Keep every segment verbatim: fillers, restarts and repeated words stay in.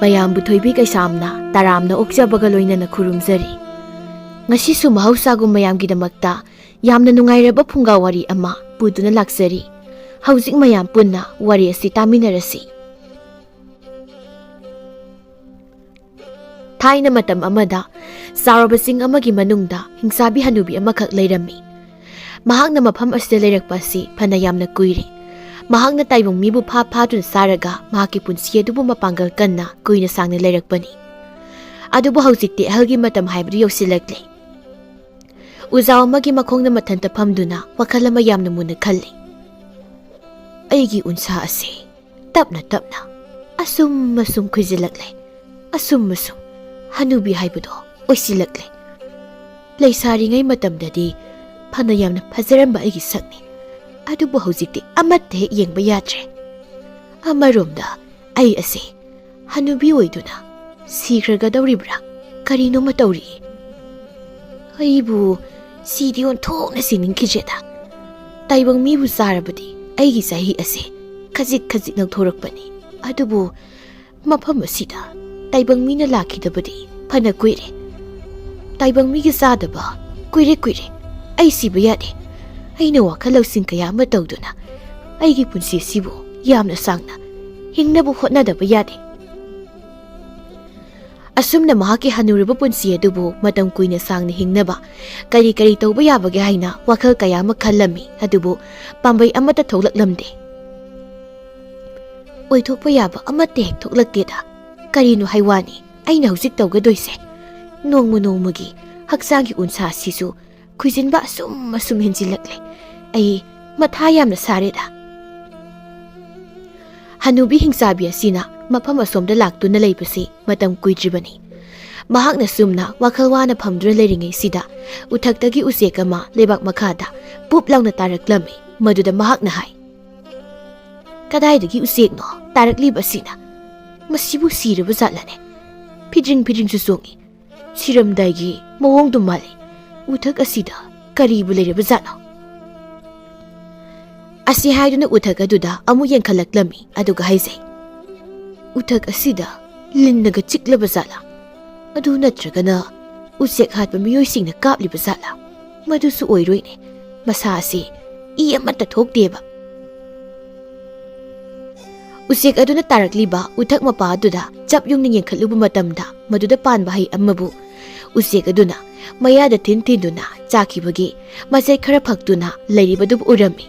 ꯃꯌꯥꯝꯕꯨ ꯊꯣꯏꯕꯤ ꯀꯩꯁꯥꯝꯅ ꯇꯔꯥꯝꯅ ꯑꯣꯛꯆꯕꯒ ꯂꯣꯏꯅꯅ ꯈꯨꯔꯨꯝꯖꯔꯤ꯫ ꯉꯁꯤꯁꯨ ꯃꯍꯧꯁꯥꯒꯨꯝ ꯃꯌꯥꯝꯒꯤꯗꯃꯛꯇ ꯌꯥꯝꯅ ꯅꯨꯡꯉꯥꯏꯔꯕ ꯐꯨꯡꯒꯥ ꯋꯥꯔꯤ ꯑꯃ ꯄꯨꯗꯨꯅ ꯂꯥꯛꯆꯔꯤ꯫ ꯍꯧꯖꯤꯛ ꯃꯌꯥꯝ ꯄꯨꯟꯅ ꯋꯥꯔꯤ ꯑꯁꯤ ꯇꯥꯃꯤꯟꯅꯔꯁꯤ꯫ ꯊꯥꯏꯅ ꯃꯇꯝ ꯑꯃꯗ ꯆꯥꯎꯔꯕ ꯆꯤꯡ ꯑꯃꯒꯤ ꯃꯅꯨꯡꯗ ꯍꯤꯡꯆꯥꯕꯤ ꯍꯅꯨꯕꯤ ꯑꯃꯈꯛ ꯂꯩꯔꯝꯃꯤ꯫ ꯃꯍꯥꯛꯅ ꯃꯐꯝ ꯑꯁꯤꯗ ꯂꯩꯔꯛꯄ ꯑꯁꯤ ꯐꯅ ꯌꯥꯝꯅ ꯀꯨꯏꯔꯦ꯫ ꯃꯍꯥꯛꯅ ꯇꯥꯏꯕꯪ ꯃꯤꯕꯨ ꯐꯥ ꯐꯥꯗꯨꯅ ꯆꯥꯔꯒ ꯃꯍꯥꯛꯀꯤ ꯄꯨꯟꯁꯤ ꯑꯗꯨꯕꯨ ꯃꯄꯥꯡꯒꯜ ꯀꯟꯅ ꯀꯨꯏꯅ ꯁꯥꯡꯅ ꯂꯩꯔꯛꯄꯅꯤ꯫ ꯑꯗꯨꯕꯨ ꯍꯧꯖꯤꯛꯇꯤ ꯑꯍꯜꯒꯤ ꯃꯇꯝ ꯍꯥꯏꯕꯗꯨ ꯌꯧꯁꯤꯜꯂꯛꯂꯦ꯫ ꯎꯖꯥꯎ ꯑꯃꯒꯤ ꯃꯈꯣꯡꯗ ꯃꯊꯟꯇ ꯐꯝꯗꯨꯅ ꯋꯥꯈꯜ ꯑꯃ ꯌꯥꯝꯅ ꯃꯨꯟꯅ ꯈꯜꯂꯤ꯫ ꯑꯩꯒꯤ ꯎꯟꯁꯥ ꯑꯁꯤ ꯇꯞꯅ ꯇꯞꯅ ꯑꯁꯨꯝ ꯑꯁꯨꯝ ꯈꯨꯏꯖꯤꯜꯂꯛꯂꯦ꯫ ꯑꯁꯨꯝ ꯑꯁꯨꯝ ꯍꯅꯨꯕꯤ ꯍꯥꯏꯕꯗꯣ ꯑꯣꯏꯁꯤꯜꯂꯛꯂꯦ꯫ ꯂꯩꯁꯥꯔꯤꯉꯩ ꯃꯇꯝꯗꯗꯤ ꯐꯅ ꯌꯥꯝꯅ ꯐꯖꯔꯝꯕ ꯑꯩꯒꯤ ꯁꯛꯅꯤ, ꯑꯗꯨꯕꯨ ꯍꯧꯖꯤꯛꯇꯤ ꯑꯃꯠꯇ ꯍꯦꯛ ꯌꯦꯡꯕ ꯌꯥꯗ꯭ꯔꯦ꯫ ꯑꯃꯔꯣꯝꯗ ꯑꯩ ꯑꯁꯤ ꯍꯅꯨꯕꯤ ꯑꯣꯏꯗꯨꯅ ꯁꯤꯈ꯭ꯔꯒꯗꯧꯔꯤꯕ꯭ꯔꯥ? ꯀꯔꯤꯅꯣꯃ ꯇꯧꯔꯤ꯫ ꯑꯩꯕꯨ ꯁꯤꯗꯤ ꯑꯣꯟꯊꯣꯛꯅ ꯁꯤꯅꯤꯡꯈꯤꯗ꯭ꯔꯦꯗ꯫ ꯇꯥꯏꯕꯪ ꯃꯤꯕꯨ ꯆꯥꯔꯕꯗꯤ ꯑꯩꯒꯤ ꯆꯍꯤ ꯑꯁꯦ ꯈꯖꯤꯛ ꯈꯖꯤꯛ ꯅꯧꯊꯣꯔꯛꯄꯅꯤ꯫ ꯑꯗꯨꯕꯨ ꯃꯐꯝ ꯑꯁꯤꯗ ꯇꯥꯏꯕꯪ ꯃꯤꯅ ꯂꯥꯛꯈꯤꯗꯕꯗꯤ ꯐꯅ ꯀꯨꯏꯔꯦ꯫ ꯇꯥꯏꯕꯪ ꯃꯤꯒꯤ ꯆꯥꯗꯕ ꯀꯨꯏꯔꯦ, ꯀꯨꯏꯔꯦ꯫ ꯑꯩ ꯁꯤꯕ ꯌꯥꯗꯦ꯫ ꯑꯩꯅ ꯋꯥꯈꯜ ꯂꯧꯁꯤꯡ ꯀꯌꯥ ꯑꯃ ꯇꯧꯗꯨꯅ ꯑꯩꯒꯤ ꯄꯨꯟꯁꯤ ꯑꯁꯤꯕꯨ ꯌꯥꯝꯅ ꯁꯥꯡꯅ ꯍꯤꯡꯅꯕ ꯍꯣꯠꯅꯗꯕ ꯌꯥꯗꯦ꯫ ꯑꯁꯨꯝꯅ ꯃꯍꯥꯛꯀꯤ ꯍꯅꯨꯔꯕ ꯄꯨꯟꯁꯤ ꯑꯗꯨꯕꯨ ꯃꯇꯝ ꯀꯨꯏꯅ ꯁꯥꯡꯅ ꯍꯤꯡꯅꯕ ꯀꯔꯤ ꯀꯔꯤ ꯇꯧꯕ ꯌꯥꯕꯒꯦ ꯍꯥꯏꯅ ꯋꯥꯈꯜ ꯀꯌꯥ ꯑꯃ ꯈꯜꯂꯝꯃꯤ, ꯑꯗꯨꯕꯨ ꯄꯥꯝꯕꯩ ꯑꯃꯠꯇ ꯊꯣꯛꯂꯛꯂꯝꯗꯦ꯫ ꯑꯣꯏꯊꯣꯛꯄ ꯌꯥꯕ ꯑꯃꯠꯇ ꯍꯦꯛ ꯊꯣꯛꯂꯛꯇꯦꯗ꯫ ꯀꯔꯤꯅꯣ ꯍꯥꯏ ꯋꯥꯅꯤ ꯑꯩꯅ ꯍꯧꯖꯤꯛ ꯇꯧꯒꯗꯣꯏꯁꯦ? ꯅꯣꯡꯃ ꯅꯣꯡꯃꯒꯤ ꯍꯛꯆꯥꯡꯒꯤ ꯎꯟꯁꯥ ꯑꯁꯤꯁꯨ ꯈꯨꯏꯖꯤꯟꯕ ꯑꯁꯨꯝ ꯑꯁꯨꯝ ꯍꯦꯟꯖꯤꯜꯂꯛꯂꯦ꯫ ꯑꯩ ꯃꯊꯥ ꯌꯥꯝꯅ ꯁꯥꯔꯦꯗ꯫ ꯍꯅꯨꯕꯤ ꯍꯤꯡꯆꯥꯕꯤ ꯑꯁꯤꯅ ꯃꯐꯝ ꯑꯁꯣꯝꯗ ꯂꯥꯛꯇꯨꯅ ꯂꯩꯕꯁꯤ ꯃꯇꯝ ꯀꯨꯏꯗ꯭ꯔꯤꯕꯅꯤ꯫ ꯃꯍꯥꯛꯅ ꯁꯨꯝꯅ ꯋꯥꯈꯜ ꯋꯥꯅ ꯐꯝꯗꯨꯅ ꯂꯩꯔꯤꯉꯩꯁꯤꯗ ꯎꯊꯛꯇꯒꯤ ꯎꯆꯦꯛ ꯑꯃ ꯂꯩꯕꯥꯛ ꯃꯈꯥꯗ ꯄꯨꯞ ꯂꯥꯎꯅ ꯇꯥꯔꯛꯂꯝꯃꯤ꯫ ꯃꯗꯨꯗ ꯃꯍꯥꯛꯅ ꯍꯥꯏ, "ꯀꯗꯥꯏꯗꯒꯤ ꯎꯆꯦꯛꯅꯣ ꯇꯥꯔꯛꯂꯤꯕ ꯑꯁꯤꯅ? ꯃꯁꯤꯕꯨ ꯁꯤꯔꯕ ꯖꯥꯠꯂꯅꯦ? ꯐꯤꯗ꯭ꯔꯤꯡ ꯐꯤꯗ꯭ꯔꯤꯡꯁꯨ ꯆꯣꯡꯏ꯫ ꯁꯤꯔꯝꯗꯥꯏꯒꯤ ꯃꯑꯣꯡꯗꯨ ꯃꯥꯜꯂꯤ꯫ ꯎꯊꯛ ꯑꯁꯤꯗ ꯀꯔꯤꯕꯨ ꯂꯩꯔꯕ ꯖꯥꯠꯅꯣ?" ꯑꯁꯤ ꯍꯥꯏꯗꯨꯅ ꯎꯊꯛ ꯑꯗꯨꯗ ꯑꯃꯨꯛ ꯌꯦꯡꯈꯠꯂꯛꯂꯝꯃꯤ, ꯑꯗꯨꯒ ꯍꯥꯏꯖꯩ, "ꯎꯊꯛ ꯑꯁꯤꯗ ꯂꯤꯟꯅꯒ ꯆꯤꯛꯂꯕ ꯖꯥꯠꯂꯥ? ꯑꯗꯨ ꯅꯠꯇ꯭ꯔꯒꯅ ꯎꯆꯦꯛ ꯍꯥꯠꯄ ꯃꯤꯑꯣꯏꯁꯤꯡꯅ ꯀꯥꯞꯂꯤꯕ ꯖꯥꯠꯂꯥ? ꯃꯗꯨꯁꯨ ꯑꯣꯏꯔꯣꯏꯅꯦ꯫ ꯃꯁꯥ ꯑꯁꯤ ꯏ ꯑꯃꯠꯇ ꯊꯣꯛꯇꯦꯕ꯫ ꯎꯆꯦꯛ ꯑꯗꯨꯅ ꯇꯥꯔꯛꯂꯤꯕ ꯎꯊꯛ ꯃꯄꯥ ꯑꯗꯨꯗ ꯆꯞ ꯌꯨꯡꯅ ꯌꯦꯡꯈꯠꯂꯨꯕ ꯃꯇꯝꯗ, ꯃꯗꯨꯗ ꯄꯥꯟꯕ ꯍꯩ ꯑꯃꯕꯨ ꯎꯆꯦꯛ ꯑꯗꯨꯅ ꯃꯌꯥꯗ ꯊꯤꯟ ꯊꯤꯟꯗꯨꯅ ꯆꯥꯈꯤꯕꯒꯤ ꯃꯆꯦꯠ ꯈꯔ ꯐꯛꯇꯨꯅ ꯂꯩꯔꯤꯕꯗꯨꯕꯨ ꯎꯔꯝꯃꯤ꯫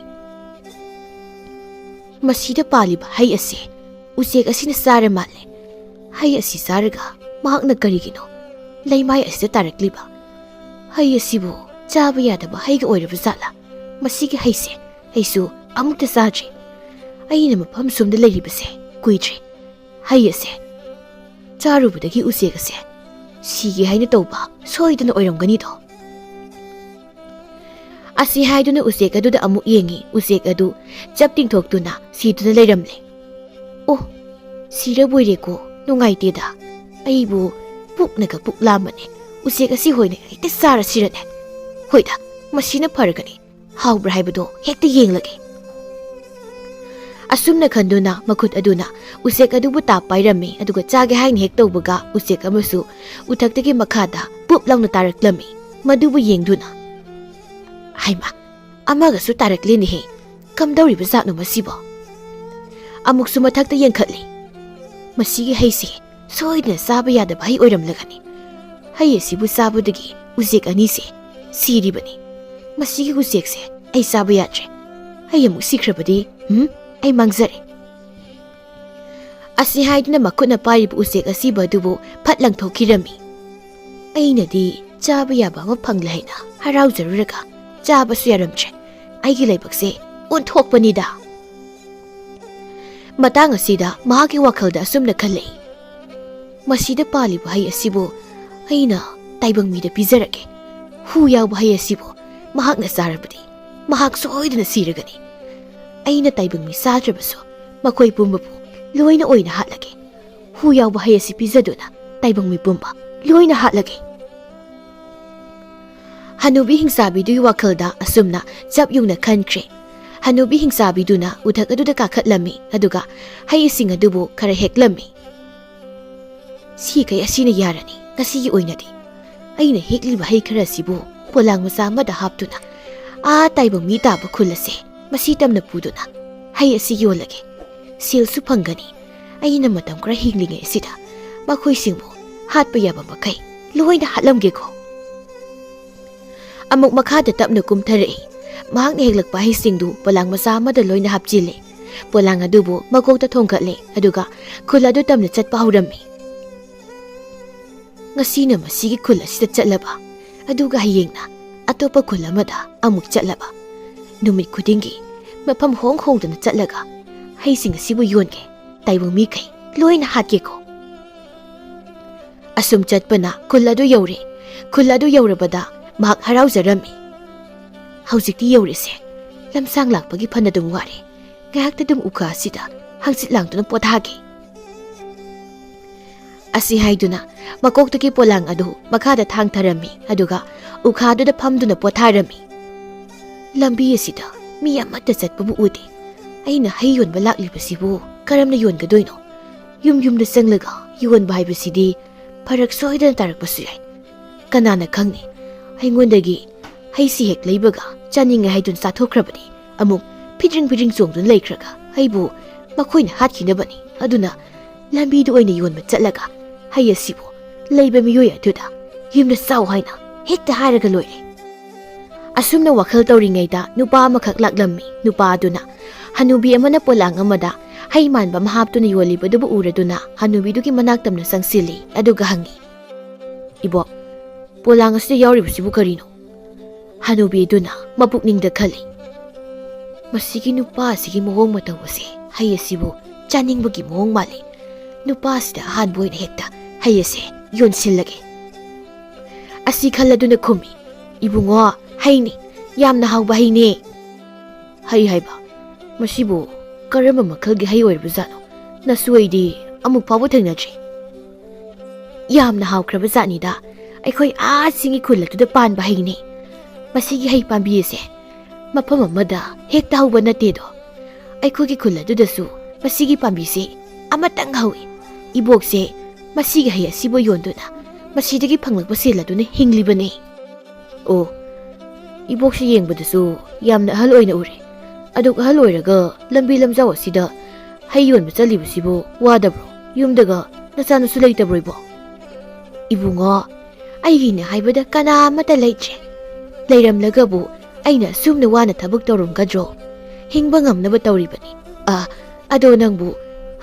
ꯃꯁꯤꯗ ꯄꯥꯜꯂꯤꯕ ꯍꯩ ꯑꯁꯤ ꯎꯆꯦꯛ ꯑꯁꯤꯅ ꯆꯥꯔ ꯃꯥꯜꯂꯦ꯫ ꯍꯩ ꯑꯁꯤ ꯆꯥꯔꯒ ꯃꯍꯥꯛꯅ ꯀꯔꯤꯒꯤꯅꯣ ꯂꯩꯃꯥꯏ ꯑꯁꯤꯗ ꯇꯥꯔꯛꯂꯤꯕ? ꯍꯩ ꯑꯁꯤꯕꯨ ꯆꯥꯕ ꯌꯥꯗꯕ ꯍꯩꯒ ꯑꯣꯏꯔꯕ ꯖꯥꯠꯂꯥ? ꯃꯁꯤꯒꯤ ꯍꯩꯁꯦ ꯑꯩꯁꯨ ꯑꯃꯨꯛꯇ ꯆꯥꯗ꯭ꯔꯤ꯫ ꯑꯩꯅ ꯃꯐꯝ ꯁꯣꯝꯗ ꯂꯩꯔꯤꯕꯁꯦ ꯀꯨꯏꯗ꯭ꯔꯤ꯫ ꯍꯩ ꯑꯁꯦ ꯆꯥꯔꯨꯕꯗꯒꯤ ꯎꯆꯦꯛ ꯑꯁꯦ ꯁꯤꯒꯦ ꯍꯥꯏꯅ ꯇꯧꯕ ꯁꯣꯏꯗꯅ ꯑꯣꯏꯔꯝꯒꯅꯤꯗꯣ꯫ ꯑꯁꯤ ꯍꯥꯏꯗꯨꯅ ꯎꯆꯦꯛ ꯑꯗꯨꯗ ꯑꯃꯨꯛ ꯌꯦꯡꯉꯤ꯫ ꯎꯆꯦꯛ ꯑꯗꯨ ꯆꯞ ꯇꯤꯡꯊꯣꯛꯇꯨꯅ ꯁꯤꯗꯨꯅ ꯂꯩꯔꯝꯂꯦ꯫ "ꯑꯣ, ꯁꯤꯔꯕꯣꯏꯔꯦꯀꯣ, ꯅꯨꯡꯉꯥꯏꯇꯦꯗ꯫ ꯑꯩꯕꯨ ꯄꯨꯛꯅꯒ ꯄꯨꯛ ꯂꯥꯝꯕꯅꯦ꯫ ꯎꯆꯦꯛ ꯑꯁꯤ ꯍꯣꯏꯅ ꯍꯦꯛꯇ ꯆꯥꯔꯁꯤꯔꯅꯦ? ꯍꯣꯏꯗ, ꯃꯁꯤꯅ ꯐꯔꯒꯅꯤ꯫ ꯍꯥꯎꯕ꯭ꯔꯥ ꯍꯥꯏꯕꯗꯣ ꯍꯦꯛꯇ ꯌꯦꯡꯂꯒꯦ꯫" ꯑꯁꯨꯝꯅ ꯈꯟꯗꯨꯅ ꯃꯈꯨꯠ ꯑꯗꯨꯅ ꯎꯆꯦꯛ ꯑꯗꯨꯕꯨ ꯇꯥꯞ ꯄꯥꯏꯔꯝꯃꯤ, ꯑꯗꯨꯒ ꯆꯥꯒꯦ ꯍꯥꯏꯅ ꯍꯦꯛ ꯇꯧꯕꯒ ꯎꯆꯦꯛ ꯑꯃꯁꯨ ꯎꯊꯛꯇꯒꯤ ꯃꯈꯥꯗ ꯄꯨꯞ ꯂꯥꯎꯅ ꯇꯥꯔꯛꯂꯝꯃꯤ꯫ ꯃꯗꯨꯕꯨ ꯌꯦꯡꯗꯨꯅ, "ꯍꯩꯃꯥ, ꯑꯃꯒꯁꯨ ꯇꯥꯔꯛꯂꯦꯅꯦꯍꯦ꯫ ꯀꯝꯗꯧꯔꯤꯕ ꯖꯥꯠꯅꯣ ꯃꯁꯤꯕꯣ?" ꯑꯃꯨꯛꯁꯨ ꯃꯊꯛꯇ ꯌꯦꯡꯈꯠꯂꯤ꯫ "ꯃꯁꯤꯒꯤ ꯍꯩꯁꯤ ꯁꯣꯏꯗꯅ ꯆꯥꯕ ꯌꯥꯗꯕ ꯍꯩ ꯑꯣꯏꯔꯝꯂꯒꯅꯤ꯫ ꯍꯩ ꯑꯁꯤꯕꯨ ꯆꯥꯕꯗꯒꯤ ꯎꯆꯦꯛ ꯑꯅꯤꯁꯦ ꯁꯤꯔꯤꯕꯅꯤ꯫ ꯃꯁꯤꯒꯤ ꯎꯆꯦꯛꯁꯦ ꯑꯩ ꯆꯥꯕ ꯌꯥꯗ꯭ꯔꯦ꯫ ꯑꯩ ꯑꯃꯨꯛ ꯁꯤꯈ꯭ꯔꯕꯗꯤ, ꯎꯝ, ꯑꯩ ꯃꯥꯡꯖꯔꯦ꯫" ꯑꯁꯤ ꯍꯥꯏꯗꯨꯅ ꯃꯈꯨꯠꯅ ꯄꯥꯏꯔꯤꯕ ꯎꯆꯦꯛ ꯑꯁꯤꯕ ꯑꯗꯨꯕꯨ ꯐꯠ ꯂꯪꯊꯣꯛꯈꯤꯔꯝꯃꯤ꯫ ꯑꯩꯅꯗꯤ ꯆꯥꯕ ꯌꯥꯕ ꯑꯃ ꯐꯪꯂꯦ ꯍꯥꯏꯅ ꯍꯔꯥꯎꯖꯔꯨꯔꯒ ꯆꯥꯕꯁꯨ ꯌꯥꯔꯝꯗ꯭ꯔꯦ꯫ ꯑꯩꯒꯤ ꯂꯥꯏꯕꯛꯁꯦ ꯑꯣꯟꯊꯣꯛꯄꯅꯤꯗ꯫ ꯃꯇꯥꯡ ꯑꯁꯤꯗ ꯃꯍꯥꯛꯀꯤ ꯋꯥꯈꯜꯗ ꯑꯁꯨꯝꯅ ꯈꯜꯂꯛꯏ, "ꯃꯁꯤꯗ ꯄꯥꯜꯂꯤꯕ ꯍꯩ ꯑꯁꯤꯕꯨ ꯑꯩꯅ ꯇꯥꯏꯕꯪ ꯃꯤꯗ ꯄꯤꯖꯔꯒꯦ꯫ ꯍꯨ ꯌꯥꯎꯕ ꯍꯩ ꯑꯁꯤꯕꯨ ꯃꯍꯥꯛꯅ ꯆꯥꯔꯕꯗꯤ ꯃꯍꯥꯛ ꯁꯣꯏꯗꯅ ꯁꯤꯔꯒꯅꯤ꯫ ꯑꯩꯅ ꯇꯥꯏꯕꯪ ꯃꯤ ꯆꯥꯗ꯭ꯔꯕꯁꯨ ꯃꯈꯣꯏ ꯄꯨꯝꯕꯕꯨ ꯂꯣꯏꯅ ꯑꯣꯏꯅ ꯍꯥꯠꯂꯒꯦ꯫ ꯍꯨ ꯌꯥꯎꯕ ꯍꯩ ꯑꯁꯤ ꯄꯤꯖꯗꯨꯅ ꯇꯥꯏꯕꯪ ꯃꯤ ꯄꯨꯝꯕ ꯂꯣꯏꯅ ꯍꯥꯠꯂꯒꯦ꯫" ꯍꯅꯨꯕꯤ ꯍꯤꯡꯆꯥꯕꯤꯗꯨꯒꯤ ꯋꯥꯈꯜꯗ ꯑꯁꯨꯝꯅ ꯆꯞ ꯌꯨꯡꯅ ꯈꯟꯈ꯭ꯔꯦ꯫ ꯍꯅꯨꯕꯤ ꯍꯤꯡꯆꯥꯕꯤꯗꯨꯅ ꯎꯊꯛ ꯑꯗꯨꯗ ꯀꯥꯈꯠꯂꯝꯃꯤ, ꯑꯗꯨꯒ ꯍꯩꯁꯤꯡ ꯑꯗꯨꯕꯨ ꯈꯔ ꯍꯦꯛꯂꯝꯃꯤ꯫ "ꯁꯤꯈꯩ ꯑꯁꯤꯅ ꯌꯥꯔꯅꯤ ꯉꯁꯤꯒꯤ ꯑꯣꯏꯅꯗꯤ꯫ ꯑꯩꯅ ꯍꯦꯛꯂꯤꯕ ꯍꯩ ꯈꯔ ꯑꯁꯤꯕꯨ ꯄꯣꯂꯥꯡ ꯃꯆꯥ ꯑꯃꯗ ꯍꯥꯞꯇꯨꯅ ꯑꯥ ꯇꯥꯏꯕꯪ ꯃꯤ ꯇꯥꯕ ꯈꯨꯜ ꯑꯁꯦ ꯃꯁꯤ ꯇꯝꯅ ꯄꯨꯗꯨꯅ ꯍꯩ ꯑꯁꯤ ꯌꯣꯜꯂꯒꯦ꯫ ꯁꯦꯜꯁꯨ ꯐꯪꯒꯅꯤ꯫ ꯑꯩꯅ ꯃꯇꯝ ꯈꯔ ꯍꯤꯡꯂꯤꯉꯩ ꯑꯁꯤꯗ ꯃꯈꯣꯏꯁꯤꯡꯕꯨ ꯍꯥꯠꯄ ꯌꯥꯕ ꯃꯈꯩ ꯂꯣꯏꯅ ꯍꯥꯠꯂꯝꯒꯦꯀꯣ꯫" ꯑꯃꯨꯛ ꯃꯈꯥꯗ ꯇꯞꯅ ꯀꯨꯝꯊꯔꯛꯏ꯫ ꯃꯍꯥꯛꯅ ꯍꯦꯛꯂꯛꯄ ꯍꯩꯁꯤꯡꯗꯨ ꯄꯣꯂꯥꯡ ꯃꯆꯥ ꯑꯃꯗ ꯂꯣꯏꯅ ꯍꯥꯞꯆꯤꯜꯂꯦ꯫ ꯄꯣꯂꯥꯡ ꯑꯗꯨꯕꯨ ꯃꯀꯣꯛꯇ ꯊꯣꯡꯒꯠꯂꯦ, ꯑꯗꯨꯒ ꯈꯨꯜ ꯑꯗꯨ ꯇꯝꯅ ꯆꯠꯄ ꯍꯧꯔꯝꯃꯤ꯫ ꯉꯁꯤꯅ ꯃꯁꯤꯒꯤ ꯈꯨꯜ ꯑꯁꯤꯗ ꯆꯠꯂꯕ, ꯑꯗꯨꯒ ꯍꯌꯦꯡꯅ ꯑꯇꯣꯞꯄ ꯈꯨꯜ ꯑꯃꯗ ꯑꯃꯨꯛ ꯆꯠꯂꯕ, ꯅꯨꯃꯤꯠ ꯈꯨꯗꯤꯡꯒꯤ ꯃꯐꯝ ꯍꯣꯡ ꯍꯣꯡꯗꯅ ꯆꯠꯂꯒ ꯍꯩꯁꯤꯡ ꯑꯁꯤꯕꯨ ꯌꯣꯟꯒꯦ꯫ ꯇꯥꯏꯕꯪ ꯃꯤꯈꯩ ꯂꯣꯏꯅ ꯍꯥꯠꯀꯦꯀꯣ꯫ ꯑꯁꯨꯝ ꯆꯠꯄꯅ ꯈꯨꯜ ꯑꯗꯨ ꯌꯧꯔꯦ꯫ ꯈꯨꯜ ꯑꯗꯨ ꯌꯧꯔꯕꯗ ꯃꯍꯥꯛ ꯍꯔꯥꯎꯖꯔꯝꯃꯤ꯫ "ꯍꯧꯖꯤꯛꯇꯤ ꯌꯧꯔꯦꯁꯦ꯫ ꯂꯝꯁꯥꯡ ꯂꯥꯛꯄꯒꯤ ꯐꯅꯗꯨꯝ ꯋꯥꯔꯦ꯫ ꯉꯥꯏꯍꯥꯛꯇ ꯑꯗꯨꯝ ꯎꯈꯥ ꯑꯁꯤꯗ ꯍꯪꯆꯤꯠ ꯂꯥꯡꯗꯨꯅ ꯄꯣꯊꯥꯒꯦ꯫" ꯑꯁꯤ ꯍꯥꯏꯗꯨꯅ ꯃꯀꯣꯛꯇꯒꯤ ꯄꯣꯂꯥꯡ ꯑꯗꯨ ꯃꯈꯥꯗ ꯊꯥꯡꯊꯔꯝꯃꯤ, ꯑꯗꯨꯒ ꯎꯈꯥꯗꯨꯗ ꯐꯝꯗꯨꯅ ꯄꯣꯊꯥꯔꯝꯃꯤ꯫ "ꯂꯝꯕꯤ ꯑꯁꯤꯗ ꯃꯤ ꯑꯃꯠꯇ ꯆꯠꯄꯕꯨ ꯎꯗꯦ꯫ ꯑꯩꯅ ꯍꯩ ꯌꯣꯟꯕ ꯂꯥꯛꯂꯤꯕꯁꯤꯕꯨ ꯀꯔꯝꯅ ꯌꯣꯟꯒꯗꯣꯏꯅꯣ? ꯌꯨꯝ ꯌꯨꯝꯗ ꯆꯪꯂꯒ ꯌꯣꯟꯕ ꯍꯥꯏꯕꯁꯤꯗꯤ ꯐꯔꯛ ꯁꯣꯏꯗꯅ ꯇꯥꯔꯛꯄꯁꯨ ꯌꯥꯏ꯫ ꯀꯅꯥꯅ ꯈꯪꯅꯤ? ꯑꯩꯉꯣꯟꯗꯒꯤ ꯍꯩꯁꯤ ꯍꯦꯛ ꯂꯩꯕꯒ ꯆꯥꯅꯤꯡꯉꯦ ꯍꯥꯏꯗꯨꯅ ꯆꯥꯊꯣꯛꯈ꯭ꯔꯕꯗꯤ ꯑꯃꯨꯛ ꯐꯤꯗ꯭ꯔꯤꯡ ꯐꯤꯗ꯭ꯔꯤꯡ ꯆꯣꯡꯗꯨꯅ ꯂꯩꯈ꯭ꯔꯒ ꯑꯩꯕꯨ ꯃꯈꯣꯏꯅ ꯍꯥꯠꯈꯤꯅꯕꯅꯤ꯫ ꯑꯗꯨꯅ ꯂꯝꯕꯤꯗ ꯑꯣꯏꯅ ꯌꯣꯟꯕ ꯆꯠꯂꯒ ꯍꯩ ꯑꯁꯤꯕꯨ ꯂꯩꯕ ꯃꯤꯑꯣꯏ ꯑꯗꯨꯗ ꯌꯨꯝꯗ ꯆꯥꯎ ꯍꯥꯏꯅ ꯍꯦꯛꯇ ꯍꯥꯏꯔꯒ ꯂꯣꯏꯔꯦ꯫" ꯑꯁꯨꯝꯅ ꯋꯥꯈꯜ ꯇꯧꯔꯤꯉꯩꯗ ꯅꯨꯄꯥ ꯑꯃꯈꯛ ꯂꯥꯛꯂꯝꯃꯤ꯫ ꯅꯨꯄꯥ ꯑꯗꯨꯅ ꯍꯅꯨꯕꯤ ꯑꯃꯅ ꯄꯣꯂꯥꯡ ꯑꯃꯗ ꯍꯩ ꯃꯥꯟꯕ ꯑꯃ ꯍꯥꯞꯇꯨꯅ ꯌꯣꯜꯂꯤꯕꯗꯨꯕꯨ ꯎꯔꯗꯨꯅ ꯍꯅꯨꯕꯤꯗꯨꯒꯤ ꯃꯅꯥꯛ ꯇꯝꯅ ꯆꯪꯁꯤꯜꯂꯤ, ꯑꯗꯨꯒ ꯍꯪꯉꯤ, "ꯏꯕꯣꯛ, ꯄꯣꯂꯥꯡ ꯑꯁꯤꯗ ꯌꯥꯎꯔꯤꯕꯁꯤꯕꯨ ꯀꯔꯤꯅꯣ?" ꯍꯅꯨꯕꯤꯗꯨꯅ ꯃꯄꯨꯛꯅꯤꯡꯗ ꯈꯜꯂꯤ, "ꯃꯁꯤꯒꯤ ꯅꯨꯄꯥ ꯑꯁꯤꯒꯤ ꯃꯑꯣꯡ ꯃꯇꯧ ꯑꯁꯤ ꯍꯩ ꯑꯁꯤꯕꯨ ꯆꯥꯅꯤꯡꯕꯒꯤ ꯃꯑꯣꯡ ꯃꯥꯜꯂꯤ꯫ ꯅꯨꯄꯥ ꯑꯁꯤꯗ ꯑꯍꯥꯟꯕ ꯑꯣꯏꯅ ꯍꯦꯛꯇ ꯍꯩ ꯑꯁꯦ ꯌꯣꯟꯁꯤꯜꯂꯒꯦ꯫" ꯑꯁꯤ ꯈꯜꯂꯗꯨꯅ ꯈꯨꯝꯃꯤ, "ꯏꯕꯨꯡꯉꯣ, ꯍꯩꯅꯤ, ꯌꯥꯝꯅ ꯍꯥꯎꯕ ꯍꯩꯅꯦ꯫" "ꯍꯩ ꯍꯥꯏꯕ? ꯃꯁꯤꯕꯨ ꯀꯔꯝꯕ ꯃꯈꯜꯒꯤ ꯍꯩ ꯑꯣꯏꯔꯕꯖꯥꯠꯅꯣ? ꯅꯁꯨ ꯑꯩꯗꯤ ꯑꯃꯨꯛ ꯐꯥꯎꯕ ꯊꯦꯡꯅꯗ꯭ꯔꯤ꯫" "ꯌꯥꯝꯅ ꯍꯥꯎꯈ꯭ꯔꯕ ꯖꯥꯠꯅꯤꯗ꯫ ꯑꯩꯈꯣꯏ ꯑꯥ ꯆꯤꯡꯒꯤ ꯈꯨꯜ ꯑꯗꯨꯗ ꯄꯥꯟꯕ ꯍꯩꯅꯤ꯫ ꯃꯁꯤꯒꯤ ꯍꯩ ꯄꯥꯝꯕꯤ ꯑꯁꯦ ꯃꯐꯝ ꯑꯃꯗ ꯍꯦꯛꯇ ꯍꯧꯕ ꯅꯠꯇꯦꯗꯣ꯫ ꯑꯩꯈꯣꯏꯒꯤ ꯈꯨꯜ ꯑꯗꯨꯗꯁꯨ ꯃꯁꯤꯒꯤ ꯄꯥꯝꯕꯤꯁꯦ ꯑꯃꯇꯪ ꯍꯧꯏ꯫ ꯏꯕꯣꯛꯁꯦ ꯃꯁꯤꯒꯤ ꯍꯩ ꯑꯁꯤꯕꯨ ꯌꯣꯟꯗꯨꯅ ꯃꯁꯤꯗꯒꯤ ꯐꯪꯂꯛꯄ ꯁꯦꯜ ꯑꯗꯨꯅ ꯍꯤꯡꯂꯤꯕꯅꯤ꯫ ꯑꯣ, ꯏꯕꯣꯛꯁꯤ ꯌꯦꯡꯕꯗꯁꯨ ꯌꯥꯝꯅ ꯑꯍꯜ ꯑꯣꯏꯅ ꯎꯔꯦ꯫ ꯑꯗꯨꯛ ꯑꯍꯜ ꯑꯣꯏꯔꯒ ꯂꯝꯕꯤ ꯂꯝꯖꯥꯎ ꯑꯁꯤꯗ ꯍꯩ ꯌꯣꯟꯕ ꯆꯠꯂꯤꯕꯁꯤꯕꯨ ꯋꯥꯗꯕ꯭ꯔꯣ? ꯌꯨꯝꯗꯒ ꯅꯆꯥꯅꯁꯨ ꯂꯩꯇꯕ꯭ꯔꯣ ꯏꯕꯣꯛ? ꯏꯕꯨꯡꯉꯣ, ꯑꯩꯒꯤꯅꯦ ꯍꯥꯏꯕꯗ ꯀꯅꯥ ꯑꯃꯠꯇ ꯂꯩꯇ꯭ꯔꯦ꯫ ꯂꯩꯔꯝꯂꯒꯕꯨ ꯑꯩꯅ ꯑꯁꯨꯝꯅ ꯋꯥꯅ ꯊꯕꯛ ꯇꯧꯔꯝꯒꯗ꯭ꯔꯣ? ꯍꯤꯡꯕ ꯉꯝꯅꯕ ꯇꯧꯔꯤꯕꯅꯤ꯫ ꯑ, ꯑꯗꯣ ꯅꯪꯕꯨ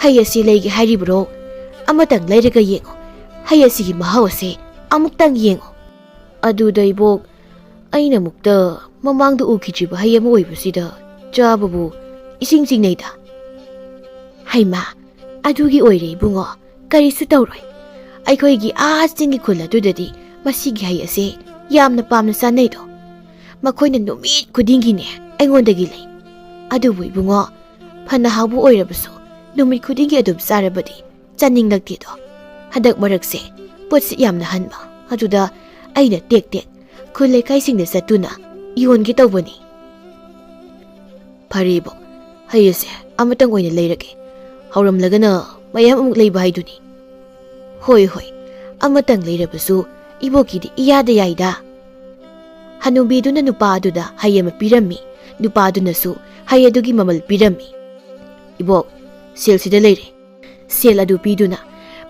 ꯍꯩ ꯑꯁꯤ ꯂꯩꯒꯦ ꯍꯥꯏꯔꯤꯕ꯭ꯔꯣ? ꯑꯃꯇꯪ ꯂꯩꯔꯒ ꯌꯦꯡꯉꯣ꯫ ꯍꯩ ꯑꯁꯤꯒꯤ ꯃꯍꯥꯎ ꯑꯁꯦ ꯑꯃꯨꯛꯇꯪ ꯌꯦꯡꯉꯣ꯫ ꯑꯗꯨꯗ ꯏꯕꯣꯛ, ꯑꯩꯅ ꯑꯃꯨꯛꯇ ꯃꯃꯥꯡꯗ ꯎꯈꯤꯗ꯭ꯔꯤꯕ ꯍꯩ ꯑꯃ ꯑꯣꯏꯕꯁꯤꯗ ꯆꯥꯕꯕꯨ ꯏꯁꯤꯡ ꯆꯤꯡꯅꯩꯗ꯫ ꯍꯩꯃꯥ, ꯑꯗꯨꯒꯤ ꯑꯣꯏꯔꯦ ꯏꯕꯨꯡꯉꯣ, ꯀꯔꯤꯁꯨ ꯇꯧꯔꯣꯏ꯫ ꯑꯩꯈꯣꯏꯒꯤ ꯑꯥ ꯆꯤꯡꯒꯤ ꯈꯨꯜ ꯑꯗꯨꯗꯗꯤ ꯃꯁꯤꯒꯤ ꯍꯩ ꯑꯁꯦ ꯌꯥꯝꯅ ꯄꯥꯝꯅ ꯆꯥꯅꯩꯗꯣ꯫ ꯃꯈꯣꯏꯅ ꯅꯨꯃꯤꯠ ꯈꯨꯗꯤꯡꯒꯤꯅꯦ ꯑꯩꯉꯣꯟꯗꯒꯤ ꯂꯩ꯫ ꯑꯗꯨꯕꯨ ꯏꯕꯨꯡꯉꯣ, ꯐꯅ ꯍꯥꯎꯕ ꯑꯣꯏꯔꯕꯁꯨ ꯅꯨꯃꯤꯠ ꯈꯨꯗꯤꯡꯒꯤ ꯑꯗꯨꯝ ꯆꯥꯔꯕꯗꯤ ꯆꯥꯅꯤꯡꯂꯛꯇꯦꯗꯣ꯫ ꯍꯟꯗꯛ ꯃꯔꯛꯁꯦ ꯄꯣꯠꯁꯤ ꯌꯥꯝꯅ ꯍꯟꯕ, ꯑꯗꯨꯗ ꯑꯩꯅ ꯇꯦꯛ ꯇꯦꯛ ꯈꯨꯜ ꯂꯩꯀꯥꯏꯁꯤꯡꯗ ꯆꯠꯇꯨꯅ ꯌꯣꯟꯒꯦ ꯇꯧꯕꯅꯤ꯫ ꯐꯔꯦꯕꯣ, ꯍꯩ ꯑꯁꯦ ꯑꯃꯇꯪ ꯑꯣꯏꯅ ꯂꯩꯔꯒꯦ꯫ ꯍꯧꯔꯝꯂꯒꯅ ꯃꯌꯥꯝ ꯑꯃꯨꯛ ꯂꯩꯕ ꯍꯥꯏꯗꯨꯅꯤ꯫ ꯍꯣꯏ, ꯍꯣꯏ, ꯑꯃꯇꯪ ꯂꯩꯔꯕꯁꯨ ꯏꯕꯣꯛꯀꯤꯗꯤ ꯏꯌꯥꯗ ꯌꯥꯏꯗ꯫ ꯍꯅꯨꯕꯤꯗꯨꯅ ꯅꯨꯄꯥ ꯑꯗꯨꯗ ꯍꯩ ꯑꯃ ꯄꯤꯔꯝꯃꯤ꯫ ꯅꯨꯄꯥꯗꯨꯅꯁꯨ ꯍꯩ ꯑꯗꯨꯒꯤ ꯃꯃꯜ ꯄꯤꯔꯝꯃꯤ꯫ ꯏꯕꯣꯛ, ꯁꯦꯜꯁꯤꯗ ꯂꯩꯔꯦ꯫ ꯁꯦꯜ ꯑꯗꯨ ꯄꯤꯗꯨꯅ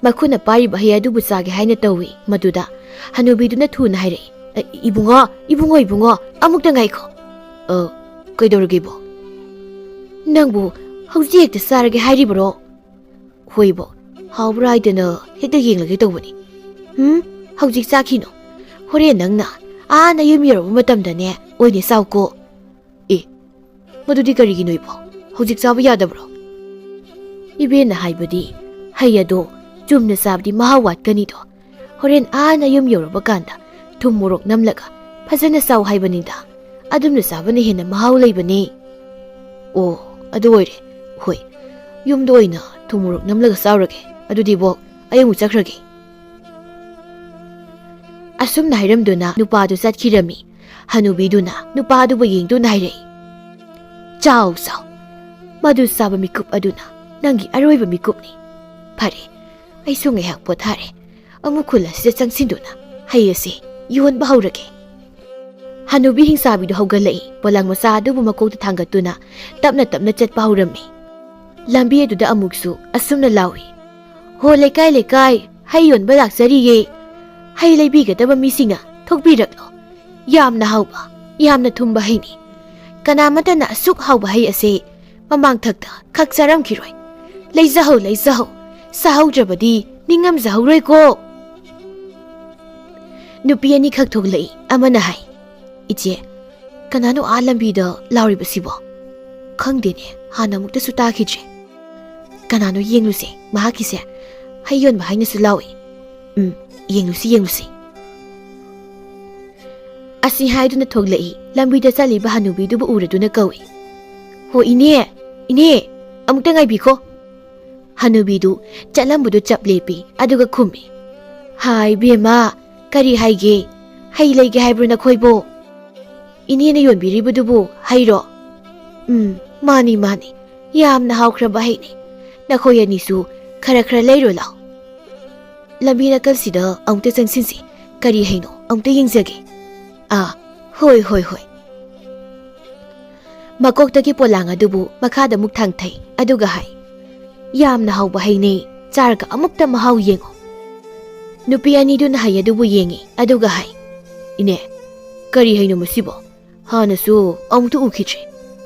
ꯃꯈꯨꯠꯅ ꯄꯥꯏꯔꯤꯕ ꯍꯩ ꯑꯗꯨꯕꯨ ꯆꯥꯒꯦ ꯍꯥꯏꯅ ꯇꯧꯏ꯫ ꯃꯗꯨꯗ ꯍꯅꯨꯕꯤꯗꯨꯅ ꯊꯨꯅ ꯍꯥꯏꯔꯛꯏ, "ꯑ, ꯏꯕꯨꯡꯉꯣ, ꯏꯕꯨꯡꯉꯣ, ꯏꯕꯨꯡꯉꯣ, ꯑꯃꯨꯛꯇ ꯉꯥꯏꯈꯣ꯫" "ꯑ, ꯀꯩꯗꯧꯔꯒꯦ ꯏꯕꯣꯛ?" "ꯅꯪꯕꯨ ꯍꯧꯖꯤꯛ ꯍꯦꯛꯇ ꯆꯥꯔꯒꯦ ꯍꯥꯏꯔꯤꯕꯔꯣ?" "ꯍꯣꯏ ꯏꯕꯣꯛ, ꯍꯥꯎꯕ꯭ꯔꯥ ꯍꯥꯏꯗꯅ ꯍꯦꯛꯇ ꯌꯦꯡꯂꯒꯦ ꯇꯧꯕꯅꯤ꯫" "ꯎꯝ, ꯍꯧꯖꯤꯛ ꯆꯥꯈꯤꯅꯨ꯫ ꯍꯣꯔꯦꯟ ꯅꯪꯅ ꯑꯥ ꯅꯌꯨꯝ ꯌꯧꯔꯛꯄ ꯃꯇꯝꯗꯅꯦ ꯑꯣꯏꯅ ꯆꯥꯎꯀꯣ꯫" "ꯑꯦ, ꯃꯗꯨꯗꯤ ꯀꯔꯤꯒꯤꯅꯣ ꯏꯕꯣꯛ? ꯍꯧꯖꯤꯛ ꯆꯥꯕ ꯌꯥꯗꯕ꯭ꯔꯣ?" "ꯏꯕꯦꯟꯅ ꯍꯥꯏꯕꯗꯤ ꯍꯩ ꯑꯗꯣ ꯆꯨꯝꯅ ꯆꯥꯕꯗꯤ ꯃꯍꯥꯎ ꯋꯥꯠꯀꯅꯤꯗꯣ꯫ ꯍꯣꯔꯦꯟ ꯑꯥ ꯅꯌꯨꯝ ꯌꯧꯔꯕ ꯀꯥꯟꯗ ꯊꯨꯝ ꯃꯣꯔꯣꯛ ꯅꯝꯂꯒ ꯐꯖꯅ ꯆꯥꯎ ꯍꯥꯏꯕꯅꯤꯗ꯫ ꯑꯗꯨꯝꯅ ꯆꯥꯕꯅ ꯍꯦꯟꯅ ꯃꯍꯥꯎ ꯂꯩꯕꯅꯦ꯫" "ꯑꯣ, ꯑꯗꯨ ꯑꯣꯏꯔꯦ꯫ ꯍꯣꯏ, ꯌꯨꯝꯗ ꯑꯣꯏꯅ ꯊꯨꯝ ꯃꯣꯔꯣꯛ ꯅꯝꯂꯒ ꯆꯥꯎꯔꯒꯦ꯫ ꯑꯗꯨꯗꯤ ꯏꯕꯣꯛ, ꯑꯩ ꯑꯃꯨꯛ ꯆꯠꯈ꯭ꯔꯒꯦ꯫" ꯑꯁꯨꯝꯅ ꯍꯥꯏꯔꯝꯗꯨꯅ ꯅꯨꯄꯥꯗꯨ ꯆꯠꯈꯤꯔꯝꯃꯤ꯫ ꯍꯅꯨꯕꯤꯗꯨꯅ ꯅꯨꯄꯥꯗꯨꯕꯨ ꯌꯦꯡꯗꯨꯅ ꯍꯥꯏꯔꯛꯏ, "ꯆꯥꯎ, ꯆꯥꯎ꯫ ꯃꯗꯨ ꯆꯥꯕ ꯃꯤꯀꯨꯞ ꯑꯗꯨꯅ ꯅꯪꯒꯤ ꯑꯔꯣꯏꯕ ꯃꯤꯀꯨꯞꯅꯤ꯫ ꯐꯔꯦ, ꯑꯩꯁꯨ ꯉꯥꯏꯍꯥꯛ ꯄꯣꯊꯥꯔꯦ꯫ ꯑꯃꯨꯛ ꯈꯨꯜ ꯑꯁꯤꯗ ꯆꯪꯁꯤꯟꯗꯨꯅ ꯍꯩ ꯑꯁꯤ ꯌꯣꯟꯕ ꯍꯧꯔꯒꯦ꯫ ꯍꯅꯨꯕꯤ ꯍꯤꯡꯆꯥꯕꯤꯗꯨ ꯍꯧꯒꯠꯂꯛꯏ꯫ ꯄꯣꯂꯥꯡ ꯃꯆꯥ ꯑꯗꯨꯕꯨ ꯃꯀꯣꯛꯇ ꯊꯥꯡꯒꯠꯇꯨꯅ ꯇꯞꯅ ꯇꯞꯅ ꯆꯠꯄ ꯍꯧꯔꯝꯃꯤ꯫ ꯂꯝꯕꯤ ꯑꯗꯨꯗ ꯑꯃꯨꯛꯁꯨ ꯑꯁꯨꯝꯅ ꯂꯥꯎꯏ, "ꯍꯣ ꯂꯩꯀꯥꯏ ꯂꯩꯀꯥꯏ, ꯍꯩ ꯌꯣꯟꯕ ꯂꯥꯛꯆꯔꯤꯌꯦ꯫ ꯍꯩ ꯂꯩꯕꯤꯒꯗꯕ ꯃꯤꯁꯤꯡꯅ ꯊꯣꯛꯄꯤꯔꯛꯂꯣ꯫ ꯌꯥꯝꯅ ꯍꯥꯎꯕ, ꯌꯥꯝꯅ ꯊꯨꯝꯕ ꯍꯩꯅꯤ꯫ ꯀꯅꯥꯃꯠꯇꯅ ꯑꯁꯨꯛ ꯍꯥꯎꯕ ꯍꯩ ꯑꯁꯦ ꯃꯃꯥꯡꯊꯛꯇ ꯈꯛ ꯆꯥꯔꯝꯈꯤꯔꯣꯏ꯫ ꯂꯩꯖꯍꯧ, ꯂꯩꯖꯍꯧ꯫ ꯆꯥꯍꯧꯗ꯭ꯔꯕꯗꯤ ꯅꯤꯡꯉꯝꯖꯍꯧꯔꯣꯏꯀꯣ꯫" ꯅꯨꯄꯤ ꯑꯅꯤꯈꯛ ꯊꯣꯛꯂꯛꯏ꯫ ꯑꯃꯅ ꯍꯥꯏ, "ꯏꯆꯦ, ꯀꯅꯥꯅꯣ ꯑꯥ ꯂꯝꯕꯤꯗ ꯂꯥꯎꯔꯤꯕꯁꯤꯕꯣ?" "ꯈꯪꯗꯦꯅꯦ, ꯍꯥꯟꯅ ꯑꯃꯨꯛꯇꯁꯨ ꯇꯥꯈꯤꯗ꯭ꯔꯦ꯫ ꯀꯅꯥꯅꯣ ꯌꯦꯡꯂꯨꯁꯦ, ꯃꯍꯥꯛꯀꯤꯁꯦ ꯍꯩ ꯌꯣꯟꯕ ꯍꯥꯏꯅꯁꯨ ꯂꯥꯎꯏ꯫ ꯎꯝ, ꯌꯦꯡꯂꯨꯁꯤ, ꯌꯦꯡꯂꯨꯁꯤ꯫" ꯑꯁꯤ ꯍꯥꯏꯗꯨꯅ ꯊꯣꯛꯂꯛꯏ꯫ ꯂꯝꯕꯤꯗ ꯆꯠꯂꯤꯕ ꯍꯅꯨꯕꯤꯗꯨꯕꯨ ꯎꯔꯗꯨꯅ ꯀꯧꯏ, "ꯍꯣ ꯏꯅꯦ, ꯏꯅꯦ, ꯑꯃꯨꯛꯇ ꯉꯥꯏꯕꯤꯈꯣ꯫" ꯍꯅꯨꯕꯤꯗꯨ ꯆꯠꯂꯝꯕꯗꯨ ꯆꯞ ꯂꯦꯞꯄꯤ, ꯑꯗꯨꯒ ꯈꯨꯝꯃꯤ, "ꯍꯥꯏ ꯏꯕꯦꯝꯃ, ꯀꯔꯤ ꯍꯥꯏꯒꯦ? ꯍꯩ ꯂꯩꯒꯦ ꯍꯥꯏꯕ꯭ꯔꯣ ꯅꯈꯣꯏꯕꯣ? ꯏꯅꯦꯅ ꯌꯣꯟꯕꯤꯔꯤꯕꯗꯨꯕꯨ ꯍꯩꯔꯣ?" "ꯎꯝ, ꯃꯥꯅꯤ, ꯃꯥꯅꯤ꯫ ꯌꯥꯝꯅ ꯍꯥꯎꯈ꯭ꯔꯕ ꯍꯩꯅꯤ꯫ ꯅꯈꯣꯏ ꯑꯅꯤꯁꯨ ꯈꯔ ꯈꯔ ꯂꯩꯔꯣ ꯂꯥꯎ꯫ ꯂꯝꯕꯤ ꯅꯥꯀꯜꯁꯤꯗ ꯑꯃꯨꯛꯇ ꯆꯪꯁꯤꯟꯁꯤ꯫ ꯀꯔꯤ ꯍꯩꯅꯣ ꯑꯃꯨꯛꯇ ꯌꯦꯡꯖꯒꯦ꯫" "ꯑꯥ, ꯍꯣꯏ, ꯍꯣꯏ, ꯍꯣꯏ꯫" ꯃꯀꯣꯛꯇꯒꯤ ꯄꯣꯂꯥꯡ ꯑꯗꯨꯕꯨ ꯃꯈꯥꯗ ꯑꯃꯨꯛ ꯊꯥꯡꯊꯩ, ꯑꯗꯨꯒ ꯍꯥꯏ, "ꯌꯥꯝꯅ ꯍꯥꯎꯕ ꯍꯩꯅꯦ, ꯆꯥꯔꯒ ꯑꯃꯨꯛꯇ ꯃꯍꯥꯎ ꯌꯦꯡꯉꯨ꯫" ꯅꯨꯄꯤ ꯑꯅꯤꯗꯨꯅ ꯍꯩ ꯑꯗꯨꯕꯨ ꯌꯦꯡꯉꯤ, ꯑꯗꯨꯒ ꯍꯥꯏ, "ꯏꯅꯦ, ꯀꯔꯤ ꯍꯩꯅꯣ ꯃꯁꯤꯕꯣ? ꯍꯥꯟꯅꯁꯨ ꯑꯃꯨꯛꯇ ꯎꯈꯤꯗ꯭ꯔꯤ꯫